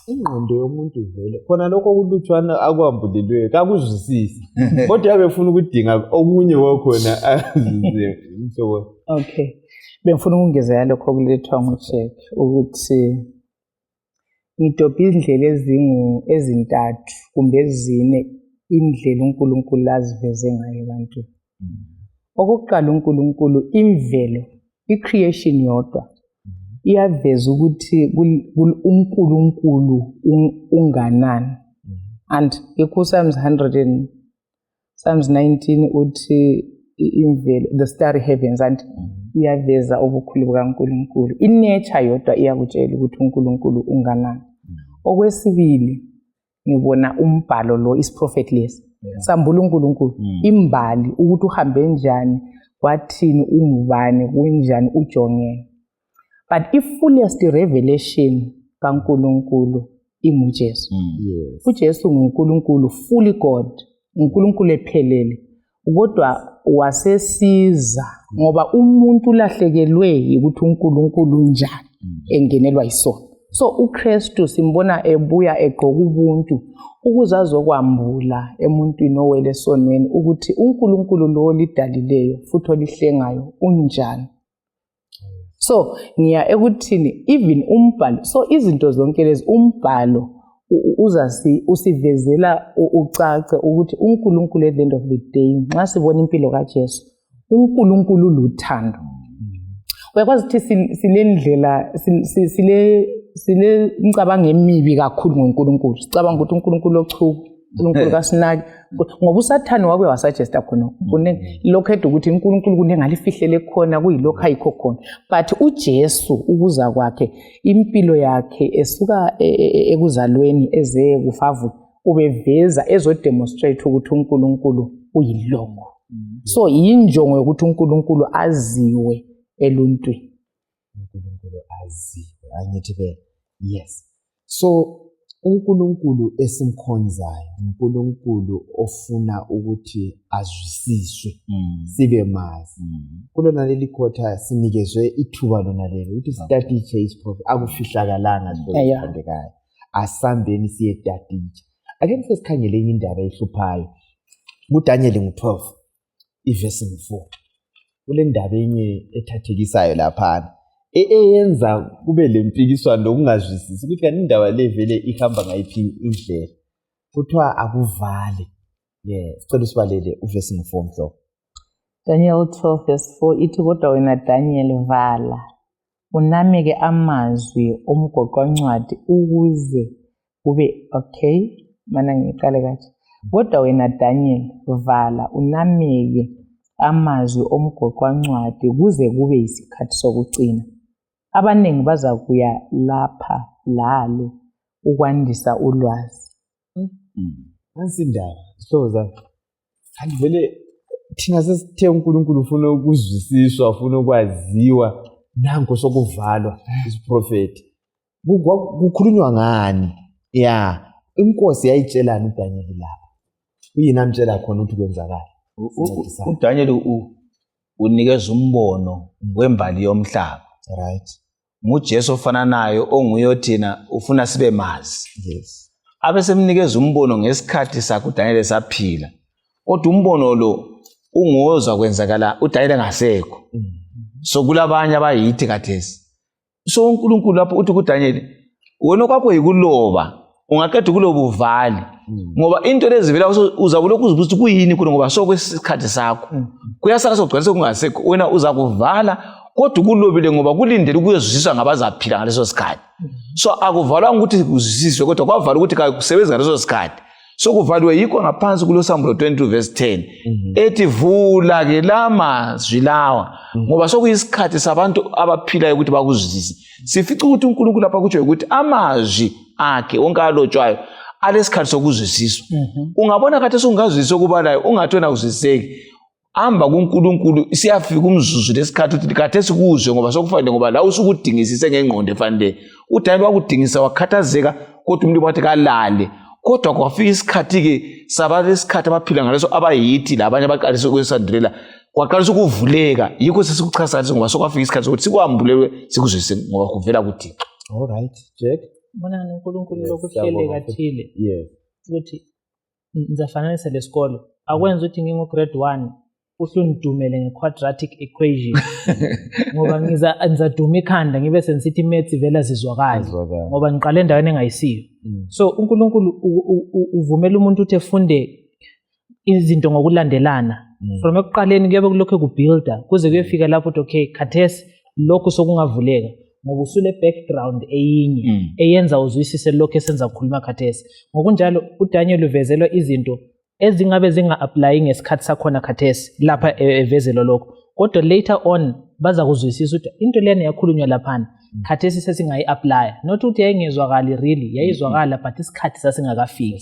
Ingqondo yomuntu vele khona lokho kulutshwana akwambulelwe kakuzwisisi kodwa yabefuna ukudinga okunye wakhona azizwe mhlobo. Okay, bengifuna ukungezela lokho kulethwa nguCheck ukuthi ngidobha indlela ezintathu kumbe ezine indlela uNkulunkulu aziveze ngayo abantu. Okokuqala uNkulunkulu imvelo icreation yodwa iyaveza ukuthi uNkulunkulu unganani and ePsalms 100 Psalms 19 uthi imvelo the starry heavens and iyaveza ubukhulu bukaNkulunkulu inature yodwa iyakutshela ukuthi uNkulunkulu unganani. Okwesibili ngibona umbhalo lo isiprofeti lesi sambula uNkulunkulu imbali ukuthi uhambe njani wathini ungubani kunjani ujongene. But i-fullest revelation kaNkulunkulu inguJesu. uJesu nguNkulunkulu fully God, uNkulunkulu ephelele. Kodwa wasesiza ngoba umuntu ulahlekelwe ukuthi uNkulunkulu njani engenelwa yisono. So uKristu simbona ebuya egqoka ubuntu ukuze azokwambula emuntwini owele esonweni ukuthi uNkulunkulu lo olidalileyo futhi olihlengayo unjani. So ngiya ekuthini even umbhalo so izinto zonke lezi umbhalo usivezela ucace ukuthi uNkulunkulu at the end of the day nxa sibona impilo kaJesu uNkulunkulu luthando. Uyakwazi ukuthi silendlela sile ngicabanga emibi kakhulu ngoNkulunkulu sicabanga ukuthi uNkulunkulu ochuku uNkulunkulu kasinaki ngoba uSathane wake wasuggesta khona lokho edwa ukuthi uNkulunkulu kunengalifihlele khona kuyilokho ayikho khona but uJesu ukuza kwakhe impilo yakhe esuka ekuzalweni eze kufavu ubeveza ezodemonstrate ukuthi uNkulunkulu uyilokho So injongo yokuthi uNkulunkulu aziwe eluntwini. uNkulunkulu aziwe angithi phela yes. So uNkulunkulu esimkhonzayo uNkulunkulu ofuna ukuthi azwisiswe sibe mazi. Kulona leli khotha sinikezwe ithuba lona leli ukuthi study prophet akufihlakalanga lokuthandekayo. Asambeni siye study. Ake sesikhangele indaba ehluphayo. uDaniel 12 ivesi 4. Kule ndaba enye ethathikisayo lapha. Eyenza kube lempikiswano lokungazwisisi ukuthi kanti indaba le vele ihamba ngayiphi indlela. Kuthiwa akuvale. Sicela usibalele uvesi 4 mhlobo. Daniel 12 verse 4 ithi kodwa wena Daniel vala unameke amazwi omgoqwancwadi ukuze kube okay mana ngiqale kahle. Kodwa wena Daniel vala unameke amazwi omgoqwancwadi kuze kube isikhathi sokucina. Abaningi baza kuya lapha lale ukwandisa ulwazi. Nansi indaba sihloza. Kanti vele thina sesithe uNkulunkulu ufuna ukuzwisiswa ufuna ukwaziwa nanko sokuvalwa isiprofeti. Kukhulunywa ngani? Inkosi yayitshelana uDaniel lapha. Uyini amtshela khona ukuthi kwenzakala? uDaniel unikeza umbono wembali yomhlaba. Right. nguJesu ofananayo onguye thina ufuna sibe mazi. Yes. Abesemnikeza umbono ngesikhathi sakhe uDaniel saphila. Kodwa umbono lo ungozwa kwenzakala uDaniel ngasekho. So kulabanye abayithi kathesi. So uNkulunkulu lapho uthi kuDaniel wena kwakho yikuloba ungaqeda ukuloba uvali. Ngoba into lezi vela uzabulokhu uzibuza ukuthi kuyini kulo ngoba sokwesikhathi sakho. Kuyasaka sokugcwalisa kungasekho wena uza kuvala kodwa kulobile ngoba kulindele ukuyezwisiswa ngabazaphila ngaleso sikhathi. So akuvalwa ukuthi uzwisiswe kodwa kwavala ukuthi kusebenza ngaleso sikhathi. So kuvaliwe yikho ngaphansi kulo Psalm 22 verse 10 ethi vula ke lamazwi lawa ngoba sokuyisikhathi sabantu abaphilayo ukuthi bakuzwisise. Sifica ukuthi uNkulunkulu lapha kutsho ukuthi amazwi akhe onke alotshwayo alesikhathi sokuzwisiswa. Ungabona kathi ungazwisisa okubalayo ungathona kuzwiseki. Amba kuNkulunkulu siyafika umzuzu lesikhathi ukuthi kade sikuzwe ngoba sokufanele ngoba la usukudingisise ngengqondo efanele. uDaniel wakudingisa wakhathazeka kodwa umuntu wathi kalale. Kodwa kwafika isikhathi ke sabale isikhathi abaphila ngaleso abayithi labanye abaqalisa ukwesandulela kwaqalisa ukuvuleka yikho sesikuchasisa ngoba sokwafika isikhathi sokuthi sikwambulelwe sikuzwise ngoba kuvela kuThixo. All right, Jack. Bona uNkulunkulu lokuhlele kathile. Yes. Ukuthi ngizafananisa lesikolo akwenza ukuthi ngingo grade 1 uhlundumele ngequadratic equation ngoba ngizaduma ikhanda ngibe sensithi maths vela zizwakala ngoba ngiqale endaweni engayisiyo. So uNkulunkulu uvumela umuntu ukuthi efunde izinto ngokulandelana from ekuqaleni kuyabe kulokho kubuilder kuze kuyefika lapho ukuthi okay khathesi lokho sokungavuleka ngoba usule background eyinye eyenza uzwisise lokho esenza ukukhuluma khathesi. Ngokunjalo uDaniel uvezelwa izinto ezingabe zinga-apply ngesikhathi sakhona khathesi lapha evezelo lokho kodwa later on baza kuzwisisa ukuthi into lena yakhulunywa laphana khathesi sesingayi-apply not ukuthi yayingezwakali really yayizwakala but isikhathi sasingakafiki.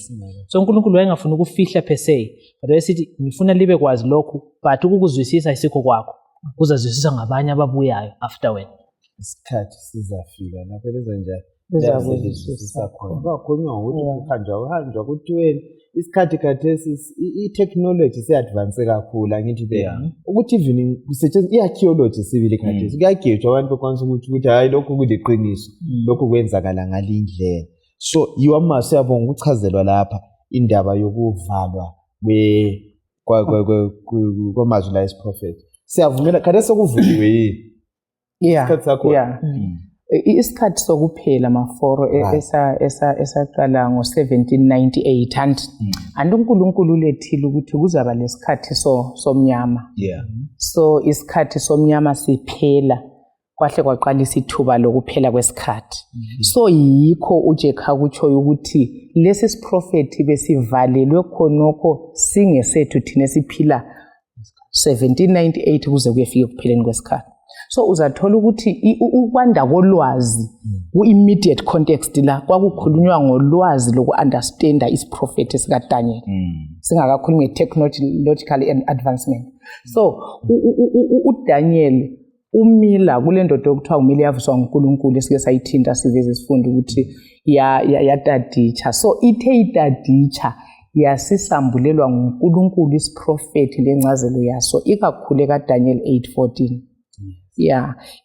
So uNkulunkulu wayengafuna ukufihla per se but wayesithi ngifuna libe kwazi lokho but ukukuzwisisa isikho kwakho kuzazwisisa ngabanye ababuyayo after wena. Isikhathi sizafika lapho lenza njalo bezakuzwisisa khona bakhulunywa ukuthi kuhanjwa kuthiweni isikhathi khathesi i-technology se-advance kakhulu angithi ukuthi even kusetshenziswa i-archaeology sibili khathesi kuyagejwa abantu bekwanisa ukuthi hayi lokhu kuliqiniso lokhu kwenzakala ngalindlela. So yiwama siyabonga ukuchazelwa lapha indaba yokuvalwa kwamazwi la esiprophet. Siyavumela khathesi sokuvuliwe yini? Isikhathi sokuphela maforo esaqala ngo-1798 and uNkulunkulu ulethile ukuthi kuzaba lesikhathi somnyama. So isikhathi somnyama siphela kwahle kwaqalisa ithuba lokuphela kwesikhathi. So yikho uJekha kutsho ukuthi lesi siprofeti besivalelwe khonokho singesethu thina siphila 1798 kuze kuyefika ekupheleni kwesikhathi. So uzathola ukuthi ukwanda kolwazi ku-immediate context la kwakukhulunywa ngolwazi loku-understanda isiprofethi sikaDaniel singakakhulumi nge-technological advancement. So uDaniel umila kule ndoda okuthiwa umile yavuswa nguNkulunkulu esike sayithinta siveze sifunde ukuthi yataditsha. So ithe itaditsha yasisambulelwa nguNkulunkulu isiprofethi lencazelo yaso ikakhulu kaDaniel 8:14.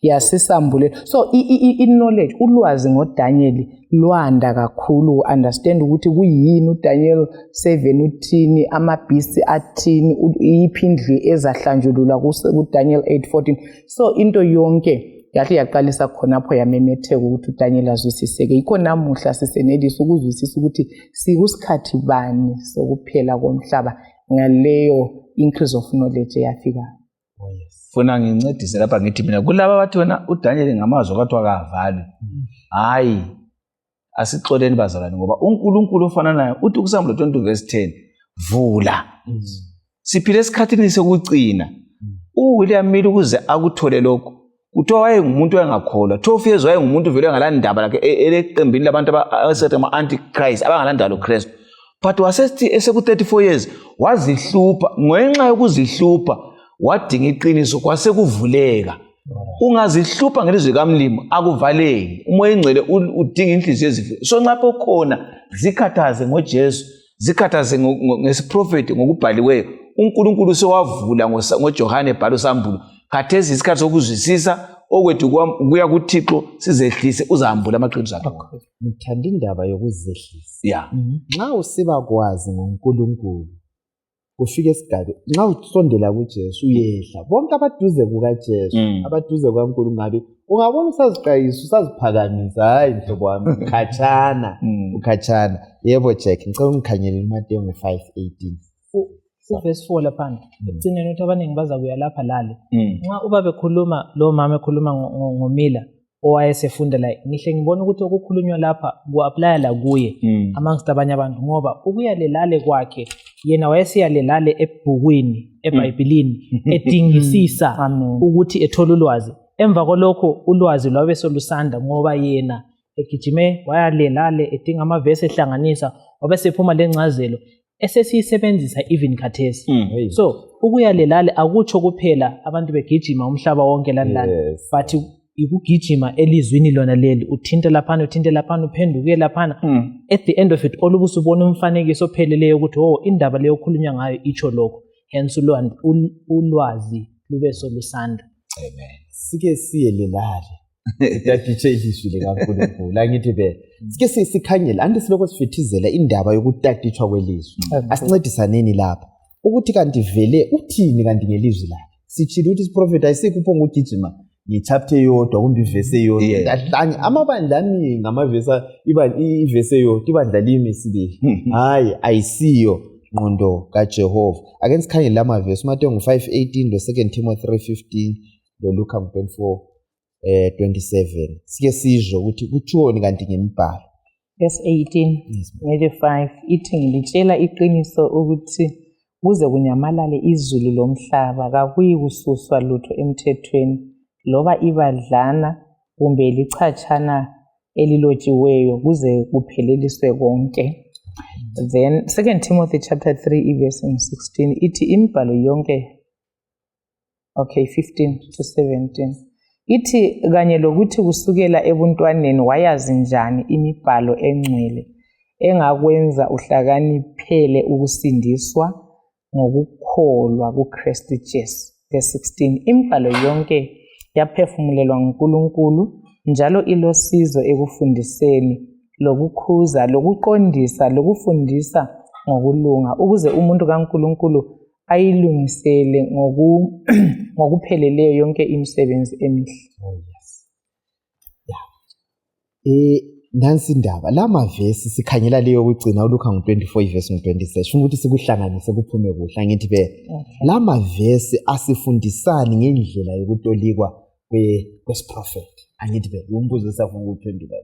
Yasisambulelwa. So i-knowledge ulwazi ngoDaniel lwanda kakhulu understand ukuthi kuyini uDaniel 7 uthini amabhisi athini iphindle ezahlanjululwa kuDaniel 8:14. So into yonke yahle yaqalisa khonapho yamemetheka ukuthi uDaniel azwisiseke. Yikho namuhla sisenelisa ukuzwisisa ukuthi sikusikhathi bani sokuphela komhlaba ngaleyo increase of knowledge eyafika. Funa ngincedise lapha ngithi mina kulaba bathi wena uDaniel ngamazwi akathiwa akavali. Hayi asixoleni bazalwane ngoba uNkulunkulu ofana naye uthi kuSamuel 20:10 vula. Siphile esikhathini sokucina. uWilliam Mill ukuze akuthole lokho kuthiwa wayengumuntu oyengakholwa. 12 years wayengumuntu vele engalandaba lakhe eleqembini labantu abasethi ama-antichrist abangalandaba loKristu. But wasethi eseku 34 years wazihlupha ngenxa yokuzihlupha wadinga iqiniso kwasekuvuleka. Ungazihlupha ngelizwi kaMlimo akuvaleki. Umoya engcwele udinga inhliziyo ezivile. So nxa khona zikhathaze ngoJesu, zikhathaze ngesiprofeti ngokubhaliweyo. uNkulunkulu sewavula ngoJohane ebhala uSambulo. Khathesi isikhathi sokuzwisisa okwethu kuya kuThixo sizehlise uzahambula amaqiniso akho. Ngithanda indaba yokuzehlisa. Yeah. Nxa usiba kwazi ngoNkulunkulu kufika esigabeni nxa usondela kuJesu uyehla bonke abaduze kukaJesu abaduze kwaNkulunkulu ngabe ungabona usaziqayisa usaziphakamisa hayi mhlobo wami ukhatshana yebo Jack ngicela ungikhanyele uMateyu 5:18 verse 4 lapha ugcineni ukuthi abaningi baza kuya lapha lale nxa uba bekhuluma lo mama ekhuluma ngomila owayesefunda la ngihle ngibona ukuthi okukhulunywa lapha ku-apply la kuye amongst abanye abantu ngoba ukuya lelale kwakhe yena wayesiya lelale ebhukwini eBhayibhelini edingisisa ukuthi ethola ulwazi. Emva kolokho ulwazi lwabe solusanda ngoba yena egijime wayalelale edinga amavesi ehlanganisa wabe sephuma lencazelo esesiyisebenzisa even khathesi. So ukuya lelale akutsho kuphela abantu begijima umhlaba wonke lanilana but ikugijima elizwini lona leli uthinte laphana uphenduke laphana at the end of it olubusubona umfanekiso opheleleyo ukuthi indaba leyo okhulunywa ngayo icho lokho hence ulwazi lube solusanda. Amen. Sike siyelelale daditshe ilizwi likaNkulunkulu angithi be sike sikhangela andisiloko sifithizela indaba yokutaditshwa kwelizwi. Asincedisaneni lapha ukuthi kanti vele uthini kanti ngelizwi lakhe sichilo ukuthi isiprofeti ayisikupho ngugijima ngechapter yodwa kumbe ivesi eyodwa amabandla ami ngamavesa ivesi eyodwa ibandla limi sibili hayi ayisiyo ngqondo kaJehova. Ake sikhangele lamavesi uMateyu 5:18 lo 2 Timothy 3:15 lo Luka 24:27 sike sizwe ukuthi kuthiwoni kanti ngemibhalo. Verse 18 maybe 5 ithi ngilitshela iqiniso ukuthi kuze kunyamalale izulu lomhlaba kakuyi kususwa lutho emthethweni loba ibadlana kumbe lichatshana elilotshiweyo kuze kupheleliswe konke. Then 2 Timothy chapter 3 verse 16 ithi imibhalo yonke 15 to 17 ithi kanye lokuthi kusukela ebuntwaneni wayazi njani imibhalo engcwele engakwenza uhlakaniphele ukusindiswa ngokukholwa kuKristu Jesu. Verse 16 imibhalo yonke yaphefumulelwa nguNkulunkulu njalo ilosizo ekufundiseni lokukhuza lokuqondisa lokufundisa ngokulunga ukuze umuntu kaNkulunkulu ayilungisele ngokupheleleyo yonke imisebenzi emihle. Nansi indaba lamavesi sikhangela leyo kugcina uLuka 24 verse 26 shuma ukuthi sikuhlanganise kuphume kuhle angithi be lamavesi asifundisani ngendlela yokutolikwa kwesiprofeti angithi be umbuzo safuna ukuphendula.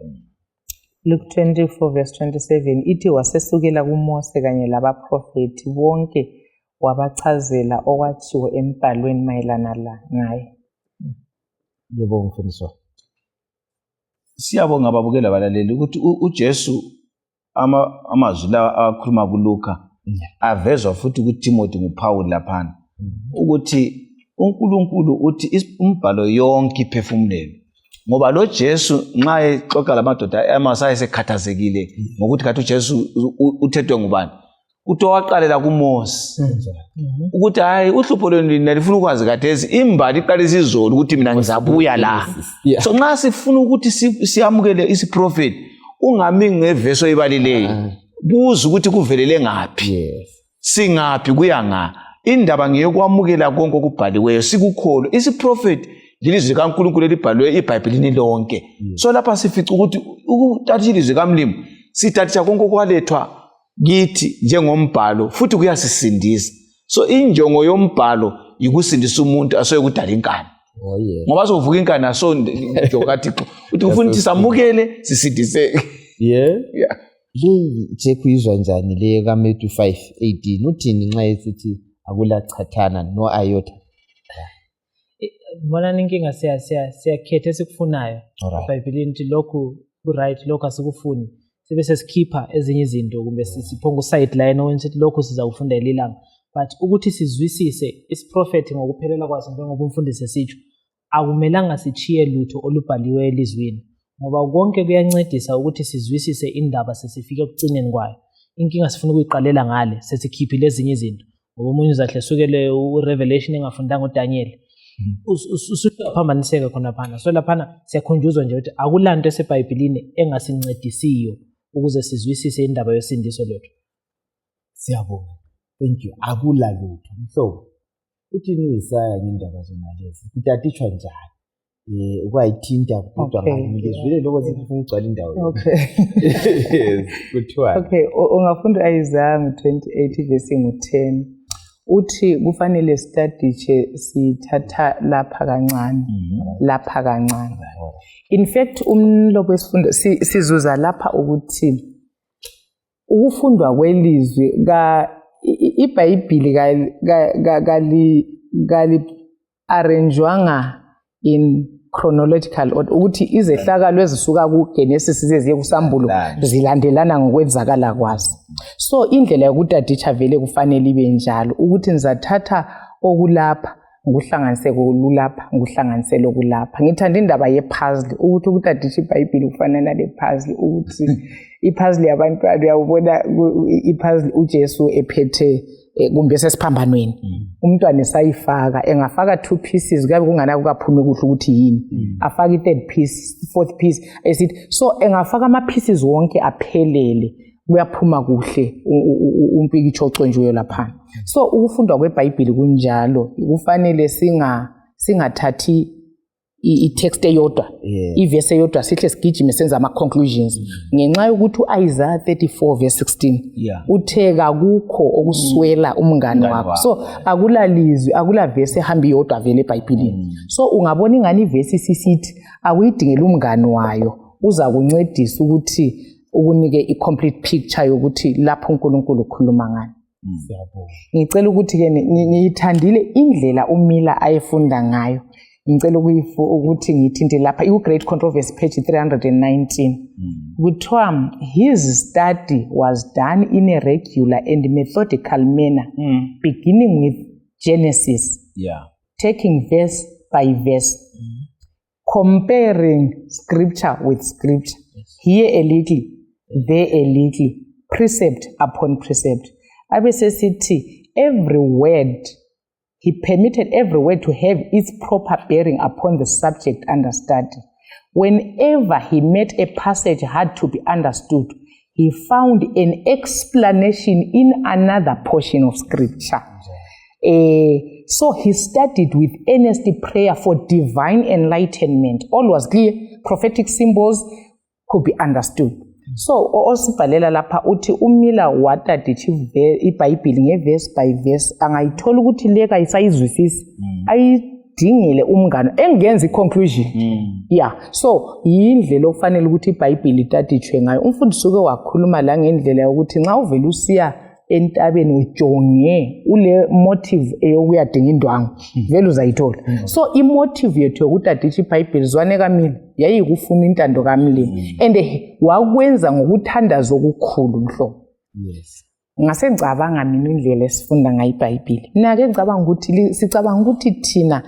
Luke 24 verse 27 ithi wasesukela kuMose kanye labaprofeti bonke wabachazela okwatshiwo embhalweni mayelana ngaye. Yebo mfundisi. Siyabonga ababukeli abalaleli ukuthi uJesu amazwi la akhuluma kuLuka avezwa futhi kuTimothy nguPaul laphana ukuthi uNkulunkulu uthi umbhalo yonke iphefumulelwe ngoba lo Jesu nxa exoxa lamadoda amasayi sekhathazekile ngokuthi kathi uJesu uthethwe ngubani uthi waqalela kuMose ukuthi hayi uhlupho lweni nalifuna ukwazi kathesi imbali iqalisa izolo ukuthi mina ngizabuya la so nxa sifuna ukuthi siyamukele isiprofeti ungami ngeverse oyibalileyo buza ukuthi kuvelele ngaphi singaphi kuya indaba ngeyokwamukela konke okubhaliweyo sikukholo isiprofeti lilizwi kaNkulunkulu elibhaliwe iBhayibhelini lonke so lapha sifica ukuthi ukuthatha ilizwi kaMlimo sithatha konke okwalethwa kithi njengombhalo futhi kuyasisindisa so injongo yombhalo yikusindisa umuntu asoye kudala inkani ngoba sovuka inkani aso njokathi uthi ufuna ukuthi samukele sisindiseke le nje kuyizwa njani le kaMatthew 5:18 uthini nxa esithi akulachathana no ayotha Mbona inkinga siyakhetha esikufunayo eBhayibhelini ukuthi lokhu ku-right lokhu asikufuni sibe sesikhipha ezinye izinto kumbe siphonga usideline owenza lokhu sizakufunda ililanga but ukuthi sizwisise isiprofeti ngokuphelela kwaso njengoba umfundisi esitsho akumelanga sichiye lutho olubhaliwe elizwini ngoba konke kuyancedisa ukuthi sizwisise indaba sesifike ekucineni kwayo inkinga sifuna ukuyiqalela ngale sesikhiphile ezinye izinto ngoba umunye uzahle sukele uRevelation engafundanga uDaniel usuphambaniseke khona phana so laphana siyakhunjuzwa nje ukuthi akulanto eseBhayibhelini engasincedisiyo ukuze sizwisise indaba yosindiso lethu. Siyabonga. Thank you. Akula lutho. Mhlobo. Uthi uYesaya indaba zona lezi. Kutatishwa njani? Ukwayithinta kodwa ngizwile lokho sifuna ugcwala indawo. Okay. Kuthiwa. Okay, ungafunda Isaiah 28 verse 10. Uthi kufanele study sithatha lapha kancane lapha kancane. In fact umlobo wesifundo sizuza lapha ukuthi ukufundwa kwelizwi iBhayibheli gali arrangeanga in chronological order ukuthi izehlakalo ezisuka kuGenesis ziye kuSambulo zilandelana ngokwenzakala kwazo so indlela yokutaditsha vele kufanele ibe njalo ukuthi nizathatha okulapha ngokuhlanganise kolulapha ngokuhlanganise lokulapha ngithanda indaba yepuzzle ukuthi ukutaditsha iBhayibheli kufanele nale puzzle ukuthi ipuzzle yabantwana uyabona ipuzzle uJesu ephethe kumbe sesiphambanweni umntwana esayifaka engafaka 2 pieces kabe kungana kukaphumi kuhle ukuthi yini afaka i3rd piece 4th piece esithi so engafaka ama pieces wonke aphelele kuyaphuma kuhle umpikitsho oconjiwe lapha so ukufundwa kweBhayibheli kunjalo kufanele singathathi i-text eyodwa iverse eyodwa sihle sigijime senza ama conclusions ngenxa yokuthi uIsaiah 34 verse 16 utheka kukho okuswela umngane wakho so akulalizwi akula verse ehamba iyodwa vele eBhayibhelini so ungabona ingane iverse sisithi akuyidingela umngane wayo uza kuncedisa ukuthi ukunike i-complete picture yokuthi lapho uNkulunkulu ukhuluma ngani siyabonga ngicela ukuthi ke ngiyithandile indlela uMila ayefunda ngayo ngicela ukuthi ngithinte lapha iGreat Controversy page 319 kuthiwa his study was done in a regular and methodical manner beginning with Genesis taking verse by verse comparing scripture with scripture here a little there a little precept upon precept abesesithi every word he permitted every word to have its proper bearing upon the subject under study. Whenever he met a passage had to be understood, he found an explanation in another portion of scripture. So he studied with earnest prayer for divine enlightenment. All was clear, prophetic symbols could be understood. So osibhalela lapha uthi uMila wataditsha iBhayibheli ngeverse by verse angayithola ukuthi leka isayizwisisa ayidingile umngane engenza iconclusion so yindlela okufanele ukuthi iBhayibheli itaditshwe ngayo umfundisi uke wakhuluma la ngendlela yokuthi nxa uvela usiya entabeni ujonge ule motive eyokuyadinga indwangu vele uzayithola. So imotive yethu yokutadisha iBhayibheli zwane kaMila yayikufuna intando kaMlimi and wakwenza ngokuthandaza okukhulu mhlobo. Yes. Ngasengicabanga mina indlela esifunda ngayo iBhayibheli. Mina ke ngicabanga ukuthi sicabanga ukuthi thina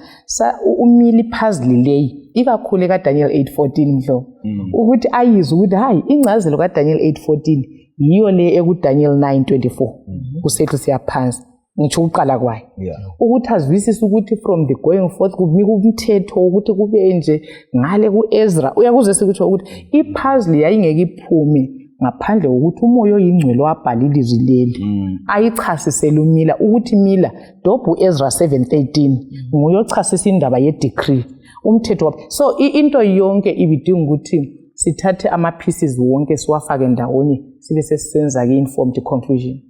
uMila ipuzzle leyi ikakhulu kaDaniel 8:14 mhlobo. Ukuthi ayizwe ukuthi hayi incazelo kaDaniel 8:14 yiyo le ekuDaniel 9:24 kusethu siyaphansi ngitsho uqala kwayo. Ukuthi azwisise ukuthi from the going forth kunika umthetho ukuthi kube nje ngale kuEzra uyakuzwe ukuthi ukuthi ipuzzle yayingeke iphume ngaphandle kokuthi umoya oyingcwele wabhala ilizwi leli ayichasisele uMila ukuthi Mila dobhu Ezra 7:13 nguyochasisa indaba ye-decree umthetho wabo. So into yonke ibidinga ukuthi sithathe ama-pieces wonke siwafake ndawonye sibe sesisenza ke-informed conclusion.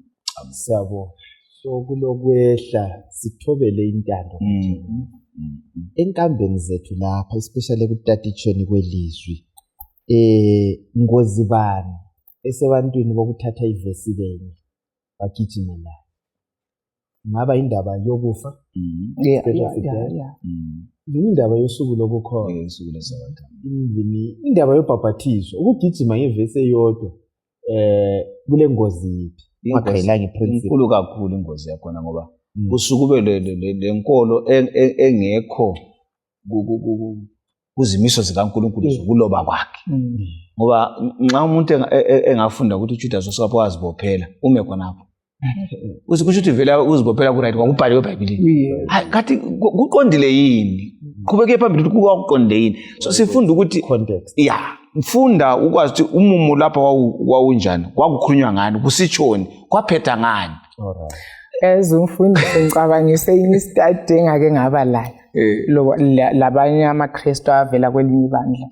Siyabonga. So kulokwehla sithobele intando. Enkambeni zethu lapha especially kutaditshweni kwelizwi ngozibani esebantwini bokuthatha ivesi lenye bagijimela ngaba indaba yokufa indaba yosuku lokukhona indaba yobhabhathizo ukugijima ngevesi eyodwa kule ngozi iphi ungaqhelanga iprinciple inkulu kakhulu ingozi yakhona ngoba usuku kube lenkolo engekho kuzimiso zikaNkulunkulu zokuloba kwakhe. Ngoba nxa umuntu engafunda ukuthi uJudas wasapho wazibophela ume khonapho kusho ukuthi vele uzibophela ku right kwakubhaliwe eBhayibhelini. Hayi kathi kuqondile yini qhubeke phambili ukuthi kuqonde yini. So sifunda ukuthi context mfunda ukwazi ukuthi umumo lapha wawunjani kwakukhulunywa ngani kusitshoni kwaphetha ngani. As umfundi ngicabangise i-study engake ngaba layo labanye amaKristu avela kwelinye ibandla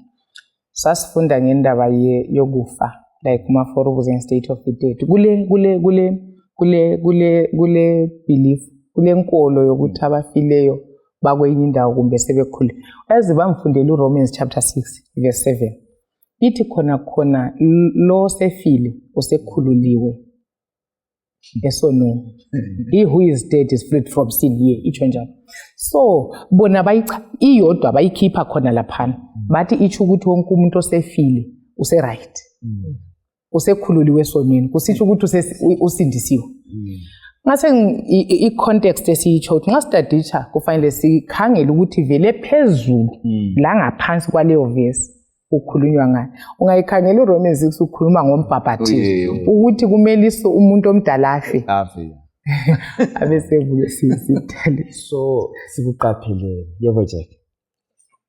sasifunda ngendaba yokufa like uma-4 state of the dead kule belief kule nkolo yokuthi abafileyo bakwenye indawo kumbe sebekhule. Yazi bangifundela uRomans chapter 6 verse 7 ithi khona lo sefile usekhululiwe esonweni. He who is dead is freed from sin here itsho njalo. So bona iyodwa bayikhipha khona laphana bathi itsho ukuthi wonke umuntu osefile use right usekhululiwe esonweni kusitsho ukuthi usindisiwe. Ngase i-context esiyitsho ukuthi nxa studisha kufanele sikhangele ukuthi vele phezulu la ngaphansi kwaleyo verse ukhulunywa ngani. Ungayikhangela uRomans 6 ukhuluma ngombhabhathizo ukuthi kumele umuntu omdala afe abesevuke sithale. So sikuqaphelele yebo Jack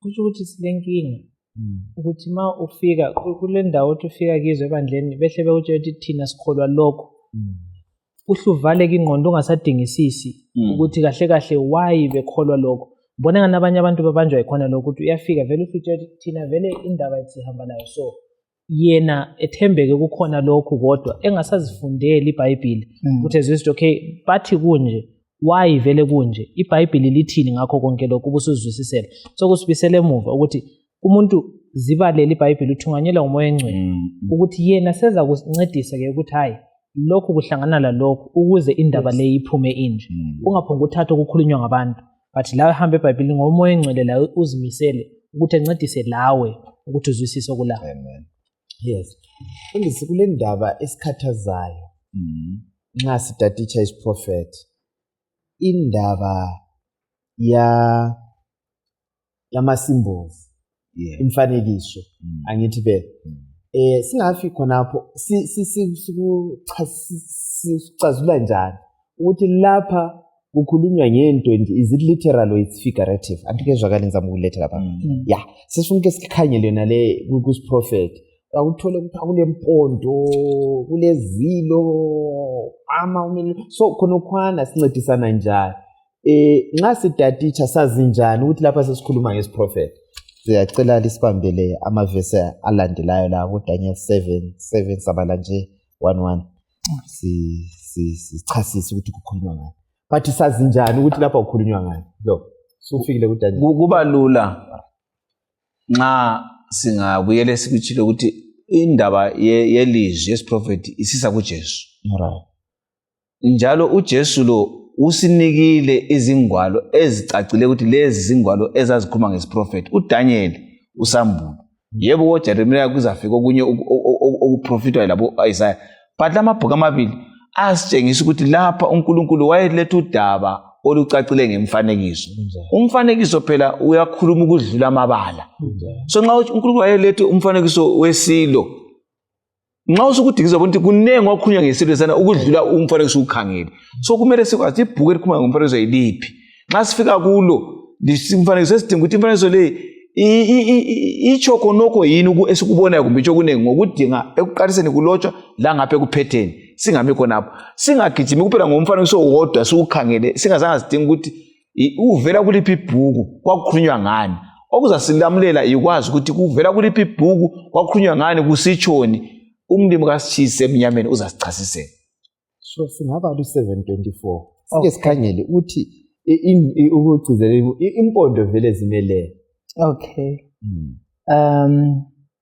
kusho ukuthi silenkinga ukuthi ma ufika kule ndawo othi ufika kizo ebandleni behle bekutshela ukuthi thina sikholwa lokho uhluvaleke ingqondo ungasadingisisi ukuthi kahle kahle why bekholwa lokho. Bona ngani abanye abantu babanjwa ikhona lokho ukuthi uyafika vele ufithi thina vele indaba esihamba nayo so yena ethembeke kukhona lokho kodwa engasazifundeli iBhayibheli ukuthi ezwe okay bathi kunje why vele kunje iBhayibheli lithini ngakho konke lokho ubusuzwisisela. So kusibisele emuva ukuthi umuntu zibalele iBhayibheli uthunganyelwa umoya engcwele ukuthi yena seza kusincedisa ke ukuthi hayi lokho kuhlangana lalokho ukuze indaba le iphume inje ungaphonga uthatha ukukhulunywa ngabantu but la hamba eBhayibhelini ngomoya engcwele la uzimisele ukuthi encedise lawe ukuthi uzwisise okula. Amen. Yes. Ngisi kule ndaba esikhathazayo nxa sidaditsha isiprophet indaba yama symbols imfanekiso angithi be singafi khonapho sikuchazula njani ukuthi lapha kukhulunywa ngento nje is it literal or it's figurative antikezwakala ngizama ukuletha lapha sesifuna ke sikhanyele yona le kusprophet akuthole ukuthi akule mpondo kulezilo so khona ukhwana sincedisana njani nxa sidaditsha sazi njani ukuthi lapha sesikhuluma ngesiprophet. Siyacela lisibambele amavesi alandelayo la kuDaniel 7 sabala nje 1:1 sichasisa ukuthi kukhulunywa ngani but sazi njani ukuthi lapha kukhulunywa ngani sufikile kuDaniel. Kuba lula nxa singabuyele sikuchile ukuthi indaba yelizwi yesiprophet isisa kuJesu. Alright. njalo uJesu lo usinikile izingwalo ezicacile ukuthi lezi zingwalo ezazikhuluma ngesiprofeti. uDaniel, uSambulo, yebo uJeremiya kuzafika okunye okuprofitwa labo Isaiah, but lamabhuku amabili asitshengisa ukuthi lapha uNkulunkulu wayeletha udaba olucacile ngemfanekiso. Umfanekiso phela uyakhuluma ukudlula amabala. So nxa uNkulunkulu wayelethe umfanekiso wesilo, nxa usukudikizwa ukuthi kunengi okukhulunywa ngesilo sana ukudlula umfanekiso ukhangele. So kumele sikwazi ibhuku elikhuluma ngomfanekiso yiliphi. Nxa sifika kulo umfanekiso esidinga ukuthi imfanekiso le itsho khonokho yini esikubonayo kumbe itsho kunengi ngokudinga ekuqaliseni kulotshwa la ngapha ekuphetheni. Singami khonapho, singagijimi kuphela ngomfanekiso wodwa siwukhangele, singazange sidinga ukuthi uvela kuliphi ibhuku kwakukhulunywa ngani. Okuzasilamulela ikwazi ukuthi kuvela kuliphi ibhuku kwakukhulunywa ngani, kusitshoni. Umlimi kaSitshisi emnyameni uzasichasisela. So singaba lu-724 sike sikhangele ukuthi ukugcizelela impondo vele zimele. Okay.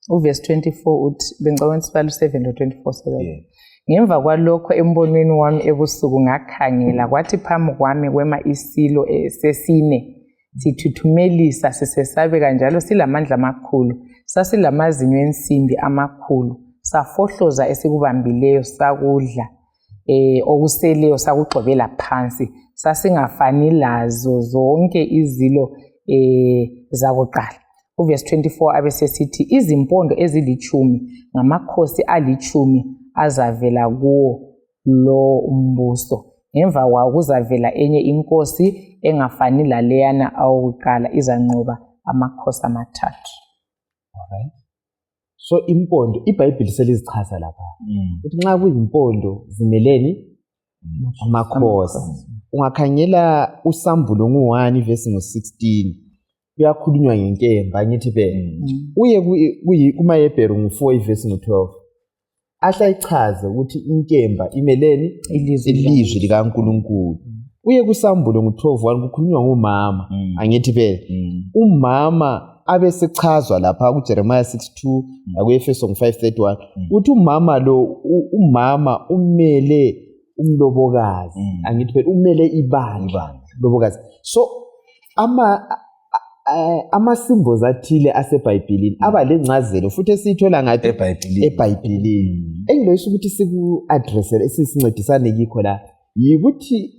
Uverse 24 uthi bengicabanga sibalo 7 no 24:7. Ngemva kwalokho embonweni wami ebusuku ngakhangela kwathi phambi kwami kwema isilo sesine sithuthumelisa sisesabeka njalo silamandla amakhulu, sasilamazinyo ensimbi amakhulu, safohloza esikubambileyo sakudla okuseleyo sakugxobela phansi, sasingafani lazo zonke izilo zakuqala. Uverse 24 abesesithi izimpondo ezilithumi ngamakhosi alithumi azavela kuwo lo umbuso. Ngemva kwawo kuzavela enye inkosi engafani laleyana awokuqala, izanqoba amakhosi amathathu. Alright. So impondo iBhayibheli selizichaza lapha. Ukuthi nxa kuyimpondo zimeleni amakhosi. Ungakhangela uSambulo ngo1 verse ngo16 kuyakhulunywa ngenkemba ngithi uye kumaHebheru ngo4 verse ngo12 ahlayichaze ukuthi inkemba imeleni ilizwi likaNkulunkulu. Uye kuSambulo ngo12:1 kukhulunywa ngomama angithi umama abesechazwa lapha kuJeremiah 6:2 nakuEfeso 5:31 uthi umama umele umlobokazi angithi umele ibandla lobokazi. So ama symbols athile aseBhayibhelini aba lencazelo futhi esithola ngathi eBhayibhelini engiloyisa ukuthi siku address esisincedisane kikho la yikuthi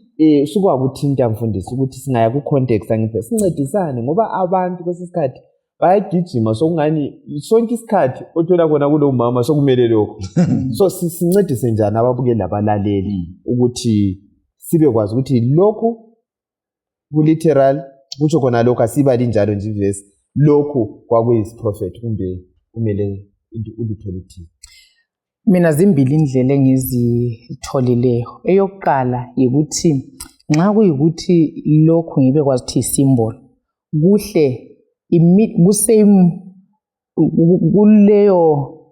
sukwakuthinta mfundisi ukuthi singaya ku context angithi sincedisane ngoba abantu kwesisikhathi bayagijima sokungani sonke isikhathi othola khona kulo mama sokumele lokho. So sincedise njani ababukeli labalaleli ukuthi sibe kwazi ukuthi lokhu ku literal kutsho khona lokho asibali njalo nje verse lokhu kwakuyisiprofeti kumbe kumele ulutho luthini. Mina zimbili indlela engizitholileyo. Eyokuqala ukuthi nxa kuyikuthi lokhu ngibe kwazi ukuthi isymbol kuhle kusame kuleyo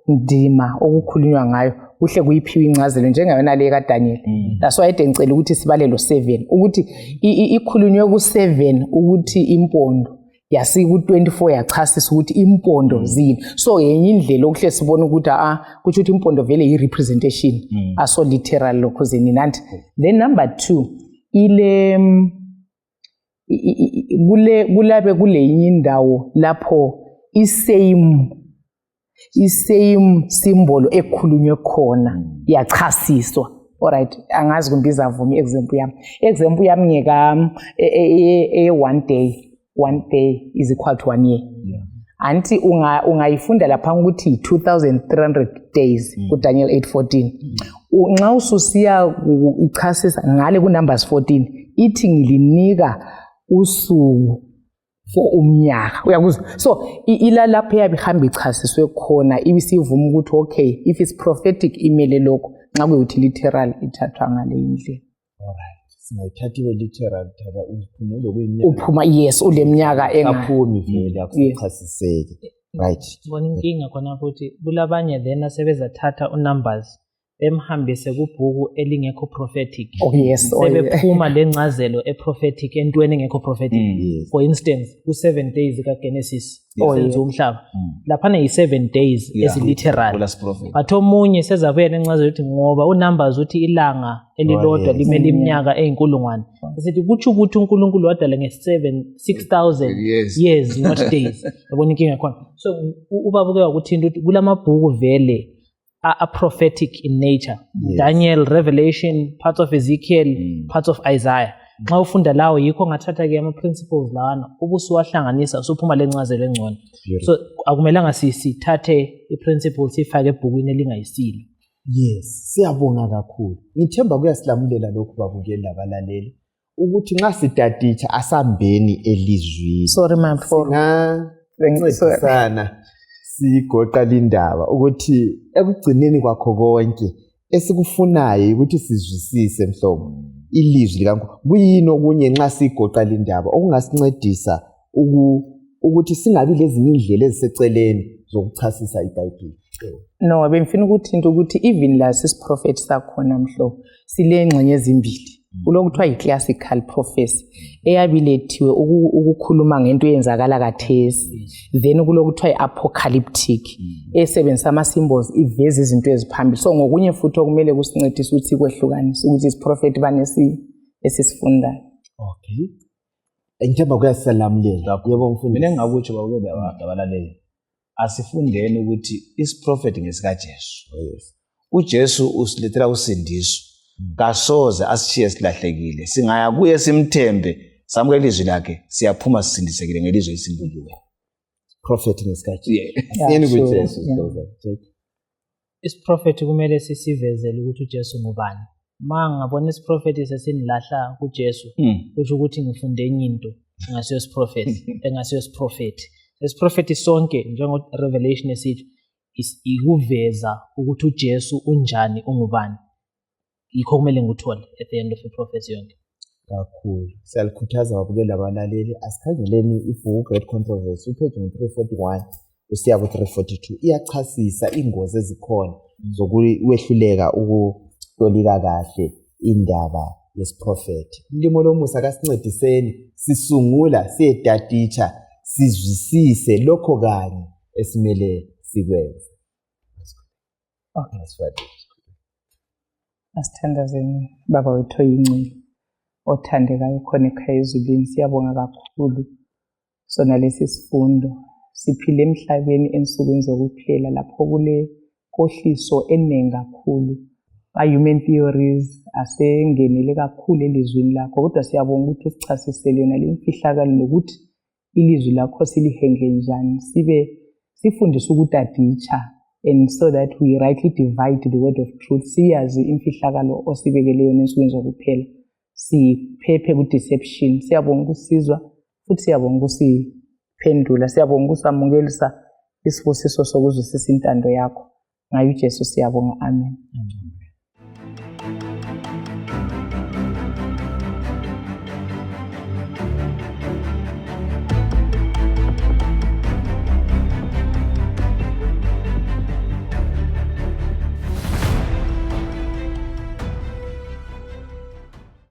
ndima okukhulunywa ngayo kuhle kuyiphiwa incazelo njengayona le kaDaniel. That's why ngicela ukuthi sibale lo 7 ukuthi ikhulunywe ku7 ukuthi impondo yasi ku24 yachasisa ukuthi impondo zini. So yenye indlela okuhle sibona ukuthi kuthi ukuthi impondo vele yi-representation aso literal lokho zini nanti. Then number 2 ile kulabe kule indawo lapho isame symbol ekhulunywe khona yachasiswa. Alright, angazi kumbe izavuma example yami ngeka one day is equal to 1 year. Anti ungayifunda lapha ukuthi 2300 days ku Daniel 8:14. Nxa ususiya ichasisa ngale ku Numbers 14 ithi ngilinika usuku for umnyaka uyakuzwa. So ilalapha yabihamba ichasiswe khona ibisivuma ukuthi okay if it's prophetic imele lokho nxa kuyuthi literal ithathwa ngale indlela. Alright, singayithathi literal thatha uphumulo kweminyaka uphuma yes uleminyaka engaphumi vele akuchasiseke. Right, ngibona inkinga khona ukuthi kulabanye then asebezathatha uNumbers emhambise kubhuku elingekho prophetic Oh yes, oh, yeah. sebephuma lencazelo eprophetic entweni engekho prophetic. Yes. For instance, ku7 days kaGenesis Oh, senza yeah. umhlaba. Laphana yi7 days esiliteral. Last prophet. But omunye sezabuya nencazelo ukuthi ngoba uNumbers uthi ilanga elilodwa yes. limele iminyaka eyinkulungwane. Sithi kuthi ukuthi uNkulunkulu wadala nge6000 Yes. years not days. Yabona inkinga khona. So ubabuke wakuthinta ukuthi kulamabhuku vele are prophetic in nature. Yes. Daniel, Revelation, parts of Ezekiel, parts of Isaiah. Nxa ufunda lawo yikho ngathatha ke ama principles lawana ubusuwahlanganisa usuphuma lencazelo engcono. So akumelanga sithathe i principles sifake ebhukwini elingayisilo. Yes, siyabonga kakhulu. Ngithemba kuyasilamulela lokhu babukeli labalaleli ukuthi nxa sitatitsha asambeni elizwini. Sorry my for Ncedisana sigoqa lindaba ukuthi ekugcineni kwakho konke esikufunayo ukuthi sizwisise mhlobo ilizwi likaNkulunkulu. Kuyini okunye nxa sigoqa lindaba okungasincedisa ukuthi singabi lezinye indlela eziseceleni zokuchasisa iBhayibheli. No, bengifuna ukuthinta ukuthi even la sisiprophet sakhona mhlobo silengxenye ezimbili. Kulokuthiwa yi-classical prophecy eyabilethiwe ukukhuluma ngento eyenzakala kathesi. Then kulokuthiwa yi-apocalyptic esebenzisa ama-symbols iveza izinto eziphambili. So ngokunye futhi okumele kusincedise ukuthi kwehlukanise ukuthi isiprophet banesi esisifundayo. Okay. Ngithemba kuyasalamulela. Yebo mfundisi. Mina engakutsho babukeli labalaleli. Asifundeni ukuthi isiprophet ngesikaJesu. Yes. uJesu usilethela usindiso. Kasoze asishiye silahlekile. Singaya kuye simthembe, samukela ilizwi lakhe, siyaphuma sisindisekile ngelizwi esindikiwe. Prophet ngesikaJesu. Yeah. Yini sure, kuJesu yeah. Dr. Jake? Isiprophet kumele sisivezele ukuthi uJesu ngubani. Ngabona isiprophet sesinilahla kuJesu kusho ukuthi ngifunde enye into ngasiyo isiprophet engasiyo isiprophet. Isiprophet sonke njengo Revelation esithi ikuveza ukuthi uJesu unjani ungubani. Yikho kumele ngikuthole at the end of the prophecy yonke. Kakhulu. Siyalikhuthaza babukeli labalaleli asikhangeleni ibhuku Great Controversy upage 341 usiya ku 342 iyachasisa ingozi ezikhona zokuwehluleka ukutolika kahle indaba yesiprophet. Ulimo lomusa kasincediseni sisungula siyedatitsha sizwisise lokho kanye esimele sikwenze. Okay. Asithandazeni baba wethu oyingcili othandekayo khona ekhaya ezulwini, siyabonga kakhulu sona lesi sifundo. Siphile emhlabeni ensukwini zokuphela lapho kule kohliso eningi kakhulu. Human theories asengenele kakhulu elizwini lakho, kodwa siyabonga ukuthi usichasisele yona le mfihlakalo nokuthi ilizwi lakho silihendle njani, sifundise ukutaditsha, and so that we rightly divide the word of truth. Siyazi imfihlakalo osibekele yona ensukwini zokuphela, siphephe ku-deception. Siyabonga ukusizwa futhi siyabonga ukusiphendula, siyabonga ukusamukelisa isibusiso sokuzwisisa intando yakho ngayo uJesu siyabonga. Amen.